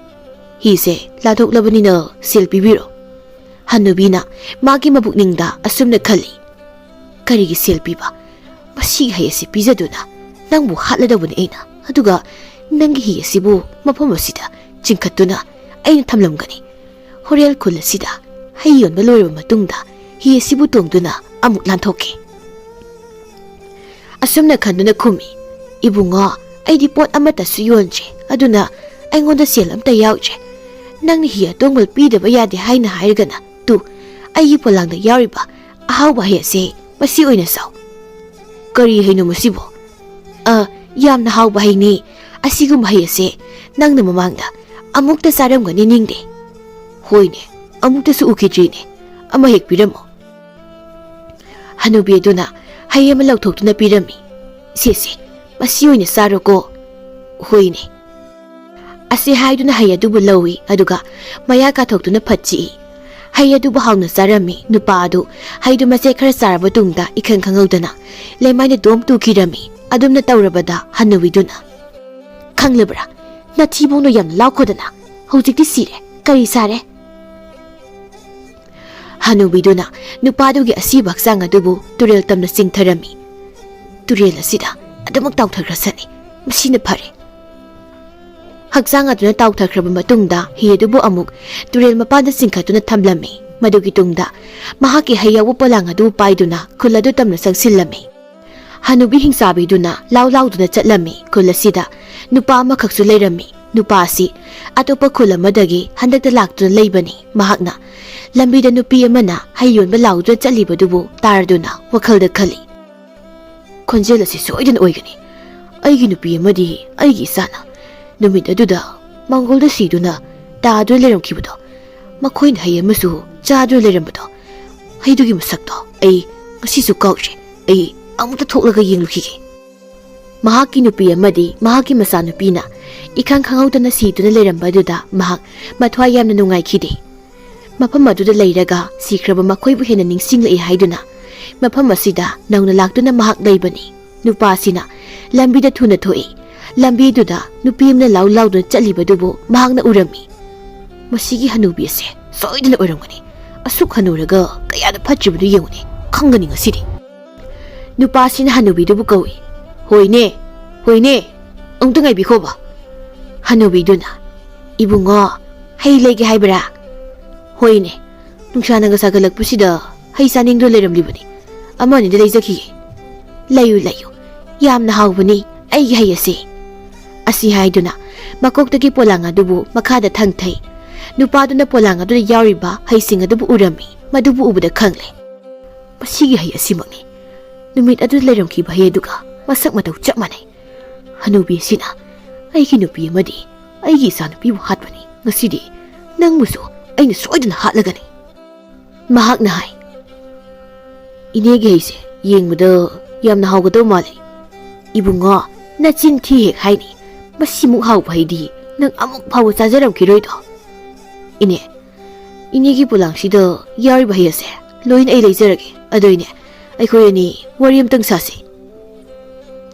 "ꯍꯤꯁꯦ ꯂꯥꯟꯊꯣꯛꯂꯕꯅꯤꯅ ꯁꯦꯜ ꯄꯤꯕꯤꯔꯣ"꯫ ꯍꯅꯨꯕꯤꯅ ꯃꯥꯒꯤ ꯃꯕꯨꯛꯅꯤꯡꯗ ꯑꯁꯨꯝꯅ ꯈꯜꯂꯤ, "ꯀꯔꯤꯒꯤ ꯁꯦꯜ ꯄꯤꯕ? ꯃꯁꯤꯒꯤ ꯍꯩ ꯑꯁꯤ ꯄꯤꯖꯗꯨꯅ ꯅꯪꯕꯨ ꯍꯥꯠꯂꯗꯧꯕꯅꯤ ꯑꯩꯅ꯫ ꯑꯗꯨꯒ ꯅꯪꯒꯤ ꯍꯤ ꯑꯁꯤꯕꯨ ꯃꯐꯝ ꯑꯁꯤꯗ ꯆꯤꯡꯈꯠꯇꯨꯅ ꯑꯩꯅ ꯊꯝꯂꯝꯒꯅꯤ꯫ ꯍꯣꯔꯦꯟ ꯈꯨꯜ ꯑꯁꯤꯗ ꯍꯩ ꯌꯣꯟꯕ ꯂꯣꯏꯔꯕ ꯃꯇꯨꯡꯗ ꯍꯤ ꯑꯁꯤꯕꯨ ꯇꯣꯡꯗꯨꯅ ꯑꯃꯨꯛ ꯂꯥꯟꯊꯣꯛꯀꯦ"꯫ ꯑꯁꯨꯝꯅ ꯈꯟꯗꯨꯅ ꯈꯨꯝꯃꯤ, "ꯏꯕꯨꯡꯉꯣ, ꯑꯩꯗꯤ ꯄꯣꯠ ꯑꯃꯠꯇꯁꯨ ꯌꯣꯟꯗ꯭ꯔꯦ, ꯑꯗꯨꯅ ꯑꯩꯉꯣꯟꯗ ꯁꯦꯜ ꯑꯃꯠꯇ ꯌꯥꯎꯗ꯭ꯔꯦ꯫ ꯅꯪꯅ ꯍꯤ ꯑꯇꯣꯡꯕ ꯄꯤꯗꯕ ꯌꯥꯗꯦ ꯍꯥꯏꯅ ꯍꯥꯏꯔꯒꯅ, ꯇꯨ, ꯑꯩꯒꯤ ꯄꯣꯂꯥꯡꯗ ꯌꯥꯎꯔꯤꯕ ꯑꯍꯥꯎꯕ ꯍꯩ ꯑꯁꯦ ꯃꯁꯤ ꯑꯣꯏꯅ ꯆꯥꯎ"꯫ "ꯀꯔꯤ ꯍꯩꯅꯣ ꯃꯁꯤꯕꯣ?" "ꯑ, "ꯌꯥꯝꯅ ꯍꯥꯎꯕ ꯍꯩꯅꯤ꯫ ꯑꯁꯤꯒꯨꯝꯕ ꯍꯩ ꯑꯁꯦ ꯅꯪꯅ ꯃꯃꯥꯡꯗ ꯑꯃꯨꯛꯇ ꯆꯥꯔꯝꯒꯅꯤ ꯅꯤꯡꯗꯦ꯫" "ꯍꯣꯏꯅꯦ, ꯑꯃꯨꯛꯇꯁꯨ ꯎꯈꯤꯗ꯭ꯔꯤꯅꯦ꯫ ꯑꯃ ꯍꯦꯛ ꯄꯤꯔꯝꯃꯣ꯫" ꯍꯅꯨꯕꯤ ꯑꯗꯨꯅ ꯍꯩ ꯑꯃ ꯂꯧꯊꯣꯛꯇꯨꯅ ꯄꯤꯔꯝꯃꯤ꯫ "ꯁꯦ ꯁꯦ, ꯃꯁꯤ ꯑꯣꯏꯅ ꯆꯥꯔꯣꯀꯣ꯫" "ꯍꯣꯏꯅꯦ꯫" ꯑꯁꯤ ꯍꯥꯏꯗꯨꯅ ꯍꯩ ꯑꯗꯨꯕꯨ ꯂꯧꯏ, ꯑꯗꯨꯒ ꯃꯌꯥ ꯀꯥꯊꯣꯛꯇꯨꯅ ꯐꯠ ꯆꯤꯛꯏ꯫ ꯍꯩ ꯑꯗꯨꯕꯨ ꯍꯥꯎꯅ ꯆꯥꯔꯝꯃꯤ꯫ ꯅꯨꯄꯥ ꯑꯗꯨ ꯍꯩꯗꯨ ꯃꯆꯦꯠ ꯈꯔ ꯆꯥꯔꯕ ꯇꯨꯡꯗ ꯏꯈꯪ ꯈꯪꯍꯧꯗꯅ ꯂꯩꯃꯥꯏꯅ ꯗꯣꯝ ꯇꯨꯈꯤꯔꯝꯃꯤ꯫ ꯑꯗꯨꯝꯅ ꯇꯧꯔꯕꯗ ꯍꯅꯨꯕꯤꯗꯨꯅ, "ꯈꯪꯂꯕ꯭ꯔꯥ? ꯅꯊꯤꯕꯣꯡꯗꯣ ꯌꯥꯝ ꯂꯥꯎꯈꯣꯗꯅ꯫ ꯍꯧꯖꯤꯛꯇꯤ ꯁꯤꯔꯦ꯫ ꯀꯔꯤ ꯁꯥꯔꯦ?" ꯍꯅꯨꯕꯤꯗꯨꯅ ꯅꯨꯄꯥꯗꯨꯒꯤ ꯑꯁꯤꯕ ꯍꯛꯆꯥꯡ ꯑꯗꯨꯕꯨ ꯇꯨꯔꯦꯜ ꯇꯝꯅ ꯆꯤꯡꯊꯔꯝꯃꯤ꯫ "ꯇꯨꯔꯦꯜ ꯑꯁꯤꯗ ꯑꯗꯨꯃꯛ ꯇꯥꯎꯊꯈ꯭ꯔꯁꯅꯤ꯫ ꯃꯁꯤꯅ ꯐꯔꯦ꯫" ꯍꯛꯆꯥꯡ ꯑꯗꯨꯅ ꯇꯥꯎꯊꯈ꯭ꯔꯕ ꯃꯇꯨꯡꯗ ꯍꯤ ꯑꯗꯨꯕꯨ ꯑꯃꯨꯛ ꯇꯨꯔꯦꯜ ꯃꯄꯥꯟꯗ ꯆꯤꯡꯈꯠꯇꯨꯅ ꯊꯝꯂꯝꯃꯤ꯫ ꯃꯗꯨꯒꯤ ꯇꯨꯡꯗ ꯃꯍꯥꯛꯀꯤ ꯍꯩ ꯌꯥꯎꯕ ꯄꯣꯂꯥꯡ ꯑꯗꯨ ꯄꯥꯏꯗꯨꯅ ꯈꯨꯜ ꯑꯗꯨ ꯇꯝꯅ ꯆꯪꯁꯤꯜꯂꯝꯃꯤ꯫ ꯍꯅꯨꯕꯤ ꯍꯤꯡꯆꯥꯕꯤꯗꯨꯅ ꯂꯥꯎ ꯂꯥꯎꯗꯨꯅ ꯆꯠꯂꯝꯃꯤ꯫ ꯈꯨꯜ ꯑꯁꯤꯗ ꯅꯨꯄꯥ ꯑꯃꯈꯛꯁꯨ ꯂꯩꯔꯝꯃꯤ꯫ ꯅꯨꯄꯥ ꯑꯁꯤ ꯑꯇꯣꯞꯄ ꯈꯨꯜ ꯑꯃꯗꯒꯤ ꯍꯟꯗꯛꯇ ꯂꯥꯛꯇꯨꯅ ꯂꯩꯕꯅꯤ꯫ ꯃꯍꯥꯛꯅ ꯂꯝꯕꯤꯗ ꯅꯨꯄꯤ ꯑꯃꯅ ꯍꯩ ꯌꯣꯟꯕ ꯂꯥꯎꯗꯨꯅ ꯆꯠꯂꯤꯕꯗꯨꯕꯨ ꯇꯥꯔꯗꯨꯅ ꯋꯥꯈꯜꯗ ꯈꯜꯂꯤ, "ꯈꯣꯟꯖꯦꯜ ꯑꯁꯤ ꯁꯣꯏꯗꯅ ꯑꯣꯏꯒꯅꯤ꯫ ꯑꯩꯒꯤ ꯅꯨꯄꯤ ꯑꯃꯗꯤ ꯑꯩꯒꯤ ꯏꯆꯥꯅ ꯅꯨꯃꯤꯠ ꯑꯗꯨꯗ ꯃꯪꯒꯣꯜꯗ ꯁꯤꯗꯨꯅ ꯇꯥꯗꯨꯅ ꯂꯩꯔꯝꯈꯤꯕꯗꯣ, ꯃꯈꯣꯏꯅ ꯍꯩ ꯑꯃꯁꯨ ꯆꯥꯗꯨꯅ ꯂꯩꯔꯝꯕꯗꯣ, ꯍꯩꯗꯨꯒꯤ ꯃꯁꯛꯇꯣ ꯑꯩ ꯉꯁꯤꯁꯨ ꯀꯥꯎꯗ꯭ꯔꯤ꯫ ꯑꯩ ꯑꯃꯨꯛꯇ ꯊꯣꯛꯂꯒ ꯌꯦꯡꯂꯨꯈꯤꯒꯦ꯫" ꯃꯍꯥꯛꯀꯤ ꯅꯨꯄꯤ ꯑꯃꯗꯤ ꯃꯍꯥꯛꯀꯤ ꯃꯆꯥꯅꯨꯄꯤꯅ ꯏꯈꯪ ꯈꯪꯍꯧꯗꯅ ꯁꯤꯗꯨꯅ ꯂꯩꯔꯝꯕ ꯑꯗꯨꯗ ꯃꯍꯥꯛ ꯃꯊ꯭ꯋꯥꯏ ꯌꯥꯝꯅ ꯅꯨꯡꯉꯥꯏꯈꯤꯗꯦ꯫ ꯃꯐꯝ ꯑꯗꯨꯗ ꯂꯩꯔꯒ ꯁꯤꯈ꯭ꯔꯕ ꯃꯈꯣꯏꯕꯨ ꯍꯦꯟꯅ ꯅꯤꯡꯁꯤꯡꯂꯛꯏ ꯍꯥꯏꯗꯨꯅ ꯃꯐꯝ ꯑꯁꯤꯗ ꯅꯧꯅ ꯂꯥꯛꯇꯨꯅ ꯃꯍꯥꯛ ꯂꯩꯕꯅꯤ꯫ ꯅꯨꯄꯥ ꯑꯁꯤꯅ ꯂꯝꯕꯤꯗ ꯊꯨꯅ ꯊꯣꯛꯏ꯫ ꯂꯝꯕꯤꯗꯨꯗ ꯅꯨꯄꯤ ꯑꯃꯅ ꯂꯥꯎ ꯂꯥꯎꯗꯨꯅ ꯆꯠꯂꯤꯕꯗꯨꯕꯨ ꯃꯍꯥꯛꯅ ꯎꯔꯝꯃꯤ꯫ "ꯃꯁꯤꯒꯤ ꯍꯅꯨꯕꯤ ꯑꯁꯦ ꯁꯣꯏꯗꯅ ꯑꯣꯏꯔꯝꯒꯅꯤ꯫ ꯑꯁꯨꯛ ꯍꯅꯨꯔꯒ ꯀꯌꯥꯗ ꯐꯠꯇ꯭ꯔꯤꯕꯅꯣ ꯌꯦꯡꯉꯨꯅꯦ꯫ ꯈꯪꯒꯅꯤ ꯉꯁꯤꯗꯤ꯫" ꯅꯨꯄꯥꯁꯤꯅ ꯍꯅꯨꯕꯤꯗꯨꯕꯨ ꯀꯧꯏ꯫ "ꯍꯣꯏꯅꯦ, ꯍꯣꯏꯅꯦ, ꯑꯃꯨꯛꯇ ꯉꯥꯏꯕꯤꯈꯣꯕ꯫" ꯍꯅꯨꯕꯤꯗꯨꯅ, "ꯏꯕꯨꯡꯉꯣ, ꯍꯩ ꯂꯩꯒꯦ ꯍꯥꯏꯕ꯭ꯔꯥ?" "ꯍꯣꯏꯅꯦ, ꯅꯨꯡꯁꯥꯅꯒ ꯁꯥꯒꯠꯂꯛꯄꯁꯤꯗ ꯍꯩ ꯆꯥꯅꯤꯡꯗꯨꯅ ꯂꯩꯔꯝꯂꯤꯕꯅꯤ꯫ ꯑꯃ ꯑꯅꯤꯗ ꯂꯩꯖꯈꯤꯒꯦ꯫" "ꯂꯩꯌꯨ, ꯂꯩꯌꯨ꯫ ꯌꯥꯝꯅ ꯍꯥꯎꯕꯅꯤ ꯑꯩꯒꯤ ꯍꯩ ꯑꯁꯤ꯫" ꯑꯁꯤ ꯍꯥꯏꯗꯨꯅ ꯃꯀꯣꯛꯇꯒꯤ ꯄꯣꯂꯥꯡ ꯑꯗꯨꯕꯨ ꯃꯈꯥꯗ ꯊꯪꯊꯩ꯫ ꯅꯨꯄꯥꯗꯨꯅ ꯄꯣꯂꯥꯡ ꯑꯗꯨꯗ ꯌꯥꯎꯔꯤꯕ ꯍꯩꯁꯤꯡ ꯑꯗꯨꯕꯨ ꯎꯔꯝꯃꯤ꯫ ꯃꯗꯨꯕꯨ ꯎꯕꯗ ꯈꯪꯂꯦ, "ꯃꯁꯤꯒꯤ ꯍꯩ ꯑꯁꯤꯃꯛꯅꯤ ꯅꯨꯃꯤꯠ ꯑꯗꯨꯗ ꯂꯩꯔꯝꯈꯤꯕ ꯍꯩ ꯑꯗꯨꯒ ꯃꯁꯛ ꯃꯇꯧ ꯆꯞ ꯃꯥꯟꯅꯩ꯫ ꯍꯅꯨꯕꯤ ꯑꯁꯤꯅ ꯑꯩꯒꯤ ꯅꯨꯄꯤ ꯑꯃꯗꯤ ꯑꯩꯒꯤ ꯏꯆꯥꯅꯨꯄꯤꯕꯨ ꯍꯥꯠꯄꯅꯤ꯫ ꯉꯁꯤꯗꯤ ꯅꯪꯕꯨꯁꯨ ꯑꯩꯅ ꯁꯣꯏꯗꯅ ꯍꯥꯠꯂꯒꯅꯤ꯫ ꯃꯍꯥꯛꯅ ꯍꯥꯏ, "ꯏꯅꯦꯒꯤ ꯍꯩꯁꯦ ꯌꯦꯡꯕꯗ ꯌꯥꯝꯅ ꯍꯥꯎꯒꯗꯧ ꯃꯥꯜꯂꯤ꯫ ꯏꯕꯨꯡꯉꯣ, ꯅꯆꯤꯟ ꯊꯤ ꯍꯦꯛ ꯍꯥꯏꯅꯤ꯫ ꯃꯁꯤꯃꯨꯛ ꯍꯥꯎꯕ ꯍꯩꯗꯤ ꯅꯪ ꯑꯃꯨꯛ ꯐꯥꯎꯕ ꯆꯥꯖꯔꯝꯈꯤꯔꯣꯏꯗꯣ꯫ ꯏꯅꯦ, ꯏꯅꯦꯒꯤ ꯄꯣꯂꯥꯡꯁꯤꯗ ꯌꯥꯎꯔꯤꯕ ꯍꯩ ꯑꯁꯦ ꯂꯣꯏꯅ ꯑꯩ ꯂꯩꯖꯔꯒꯦ꯫ ꯑꯗꯣ ꯏꯅꯦ, ꯑꯩꯈꯣꯏ ꯑꯅꯤ ꯋꯥꯔꯤ ꯑꯝꯇꯪ ꯁꯥꯁꯤ꯫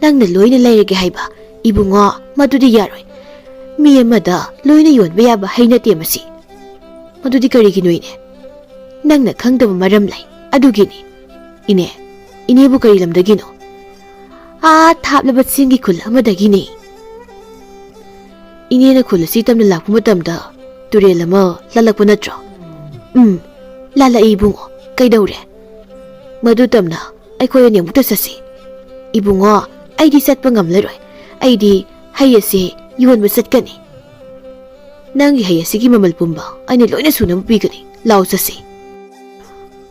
ꯅꯪꯅ ꯂꯣꯏꯅ ꯂꯩꯔꯒꯦ ꯍꯥꯏꯕ? ꯏꯕꯨꯡꯉꯣ, ꯃꯗꯨꯗꯤ ꯌꯥꯔꯣꯏ꯫ ꯃꯤ ꯑꯃꯗ ꯂꯣꯏꯅ ꯌꯣꯟꯕ ꯌꯥꯕ ꯍꯩ ꯅꯠꯇꯦ ꯃꯁꯤ꯫ ꯃꯗꯨꯗꯤ ꯀꯔꯤꯒꯤꯅꯣ ꯏꯅꯦ? ꯅꯪꯅ ꯈꯪꯗꯕ ꯃꯔꯝ ꯂꯩ, ꯑꯗꯨꯒꯤꯅꯤ꯫ ꯏꯅꯦ, ꯏꯅꯦꯕꯨ ꯀꯔꯤ ꯂꯝꯗꯒꯤꯅꯣ?" "ꯑꯥ ꯊꯥꯞꯂꯕ ꯆꯤꯡꯒꯤ ꯈꯨꯜ ꯑꯃꯗꯒꯤꯅꯦ꯫" "ꯏꯅꯦꯅ ꯈꯨꯜ ꯑꯁꯤ ꯇꯝꯅ ꯂꯥꯛꯄ ꯃꯇꯝꯗ ꯇꯨꯔꯦꯜ ꯑꯃ ꯂꯥꯜꯂꯛꯄ ꯅꯠꯇ꯭ꯔꯣ?" "ꯎꯝ, ꯂꯥꯜꯂꯛꯏ ꯏꯕꯨꯡꯉꯣ꯫ ꯀꯩꯗꯧꯔꯦ?" "ꯃꯗꯨ ꯇꯝꯅ ꯑꯩꯈꯣꯏ ꯑꯅꯤ ꯑꯃꯨꯛꯇ ꯆꯠꯁꯤ꯫" "ꯏꯕꯨꯡꯉꯣ, ꯑꯩꯗꯤ ꯆꯠꯄ ꯉꯝꯂꯔꯣꯏ꯫ ꯑꯩꯗꯤ ꯍꯩ ꯑꯁꯤ ꯌꯣꯟꯕ ꯆꯠꯀꯅꯤ꯫ ꯅꯪꯒꯤ ꯍꯩ ꯑꯁꯤꯒꯤ ꯃꯃꯜ ꯄꯨꯝꯕ ꯑꯩꯅ ꯂꯣꯏꯅ ꯁꯨꯅꯕ ꯄꯤꯒꯅꯤ꯫ ꯂꯥꯎ ꯆꯠꯁꯤ꯫"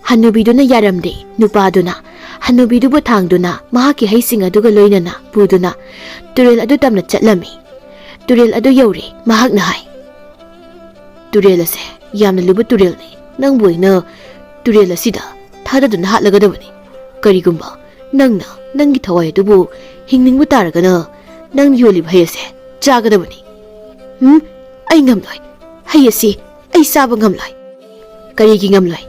ꯍꯅꯨꯕꯤꯗꯨꯅ ꯌꯥꯔꯝꯗꯦ꯫ ꯅꯨꯄꯥꯗꯨꯅ ꯍꯅꯨꯕꯤꯗꯨꯕꯨ ꯊꯥꯡꯗꯨꯅ ꯃꯍꯥꯛꯀꯤ ꯍꯩꯁꯤꯡ ꯑꯗꯨꯒ ꯂꯣꯏꯅꯅ ꯄꯨꯗꯨꯅ ꯇꯨꯔꯦꯜ ꯑꯗꯨ ꯇꯝꯅ ꯆꯠꯂꯝꯃꯤ꯫ ꯇꯨꯔꯦꯜ ꯑꯗꯨ ꯌꯧꯔꯦ꯫ ꯃꯍꯥꯛꯅ ꯍꯥꯏ, "ꯇꯨꯔꯦꯜ ꯑꯁꯦ ꯌꯥꯝꯅ ꯂꯨꯕ ꯇꯨꯔꯦꯜꯅꯤ꯫ ꯅꯪꯕꯨ ꯑꯩꯅ ꯇꯨꯔꯦꯜ ꯑꯁꯤꯗ ꯊꯥꯗꯗꯨꯅ ꯍꯥꯠꯂꯒꯗꯕꯅꯤ꯫ ꯀꯔꯤꯒꯨꯝꯕ ꯅꯪꯅ ꯅꯪꯒꯤ ꯊꯋꯥꯏ ꯑꯗꯨꯕꯨ ꯍꯤꯡꯅꯤꯡꯕ ꯇꯥꯔꯒꯅ ꯅꯪꯅ ꯌꯣꯜꯂꯤꯕ ꯍꯩ ꯑꯁꯦ ꯆꯥꯒꯗꯕꯅꯤ꯫" "ꯎꯝ, ꯑꯩ ꯉꯝꯂꯣꯏ꯫ ꯍꯩ ꯑꯁꯤ ꯑꯩ ꯆꯥꯕ ꯉꯝꯂꯣꯏ꯫" "ꯀꯔꯤꯒꯤ ꯉꯝꯂꯣꯏ?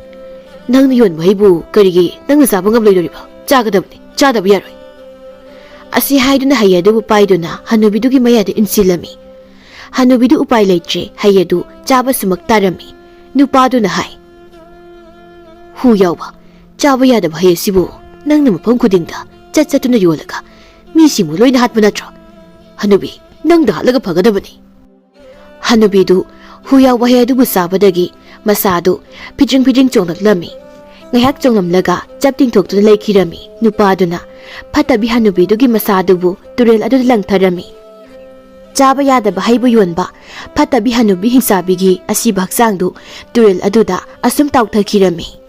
ꯅꯪꯅ ꯌꯣꯟꯕ ꯍꯩꯕꯨ ꯀꯔꯤꯒꯤ ꯅꯪꯅ ꯆꯥꯕ ꯉꯝꯂꯣꯏꯗꯣꯔꯤꯕ? ꯆꯥꯒꯗꯕꯅꯤ, ꯆꯥꯗꯕ ꯌꯥꯔꯣꯏ꯫" ꯑꯁꯤ ꯍꯥꯏꯗꯨꯅ ꯍꯩ ꯑꯗꯨꯕꯨ ꯄꯥꯏꯗꯨꯅ ꯍꯅꯨꯕꯤꯗꯨꯒꯤ ꯃꯌꯥꯗ ꯏꯟꯁꯤꯜꯂꯝꯃꯤ꯫ ꯍꯅꯨꯕꯤꯗꯨ ꯎꯄꯥꯏ ꯂꯩꯇ꯭ꯔꯦ, ꯍꯩ ꯑꯗꯨ ꯆꯥꯕ ꯁꯨꯃꯛ ꯇꯥꯔꯝꯃꯤ꯫ ꯅꯨꯄꯥꯗꯨꯅ ꯍꯥꯏ, "ꯍꯨ ꯌꯥꯎꯕ, ꯆꯥꯕ ꯌꯥꯗꯕ ꯍꯩ ꯑꯁꯤꯕꯨ ꯅꯪꯅ ꯃꯐꯝ ꯈꯨꯗꯤꯡꯗ ꯆꯠ ꯆꯠꯇꯨꯅ ꯌꯣꯜꯂꯒ ꯃꯤꯁꯤꯡꯕꯨ ꯂꯣꯏꯅ ꯍꯥꯠꯄ ꯅꯠꯇ꯭ꯔꯣ? ꯍꯅꯨꯕꯤ, ꯅꯪꯗ ꯍꯥꯠꯂꯒ ꯐꯒꯗꯕꯅꯤ꯫" ꯍꯅꯨꯕꯤꯗꯨ ꯍꯨ ꯌꯥꯎꯕ ꯍꯩ ꯑꯗꯨꯕꯨ ꯆꯥꯕꯗꯒꯤ ꯃꯁꯥꯗꯨ ꯐꯤꯗ꯭ꯔꯤꯡ ꯐꯤꯗ꯭ꯔꯤꯡ ꯆꯣꯡꯂꯛꯂꯝꯃꯤ꯫ ꯉꯥꯏꯍꯥꯛ ꯆꯣꯡꯂꯝꯂꯒ ꯆꯞ ꯇꯤꯡꯊꯣꯛꯇꯨꯅ ꯂꯩꯈꯤꯔꯝꯃꯤ꯫ ꯅꯨꯄꯥꯗꯨꯅ ꯐꯠꯇꯕꯤ ꯍꯅꯨꯕꯤꯗꯨꯒꯤ ꯃꯁꯥꯗꯨꯕꯨ ꯇꯨꯔꯦꯜ ꯑꯗꯨꯗ ꯂꯪꯊꯔꯝꯃꯤ꯫ ꯆꯥꯕ ꯌꯥꯗꯕ ꯍꯩꯕꯨ ꯌꯣꯟꯕ ꯐꯠꯇꯕꯤ ꯍꯅꯨꯕꯤ ꯍꯤꯡꯆꯥꯕꯤꯒꯤ ꯑꯁꯤꯕ ꯍꯛꯆꯥꯡꯗꯨ ꯇꯨꯔꯦꯜ ꯑꯗꯨꯗ ꯑꯁꯨꯝ ꯇꯥꯎꯊꯈꯤꯔꯝꯃꯤ꯫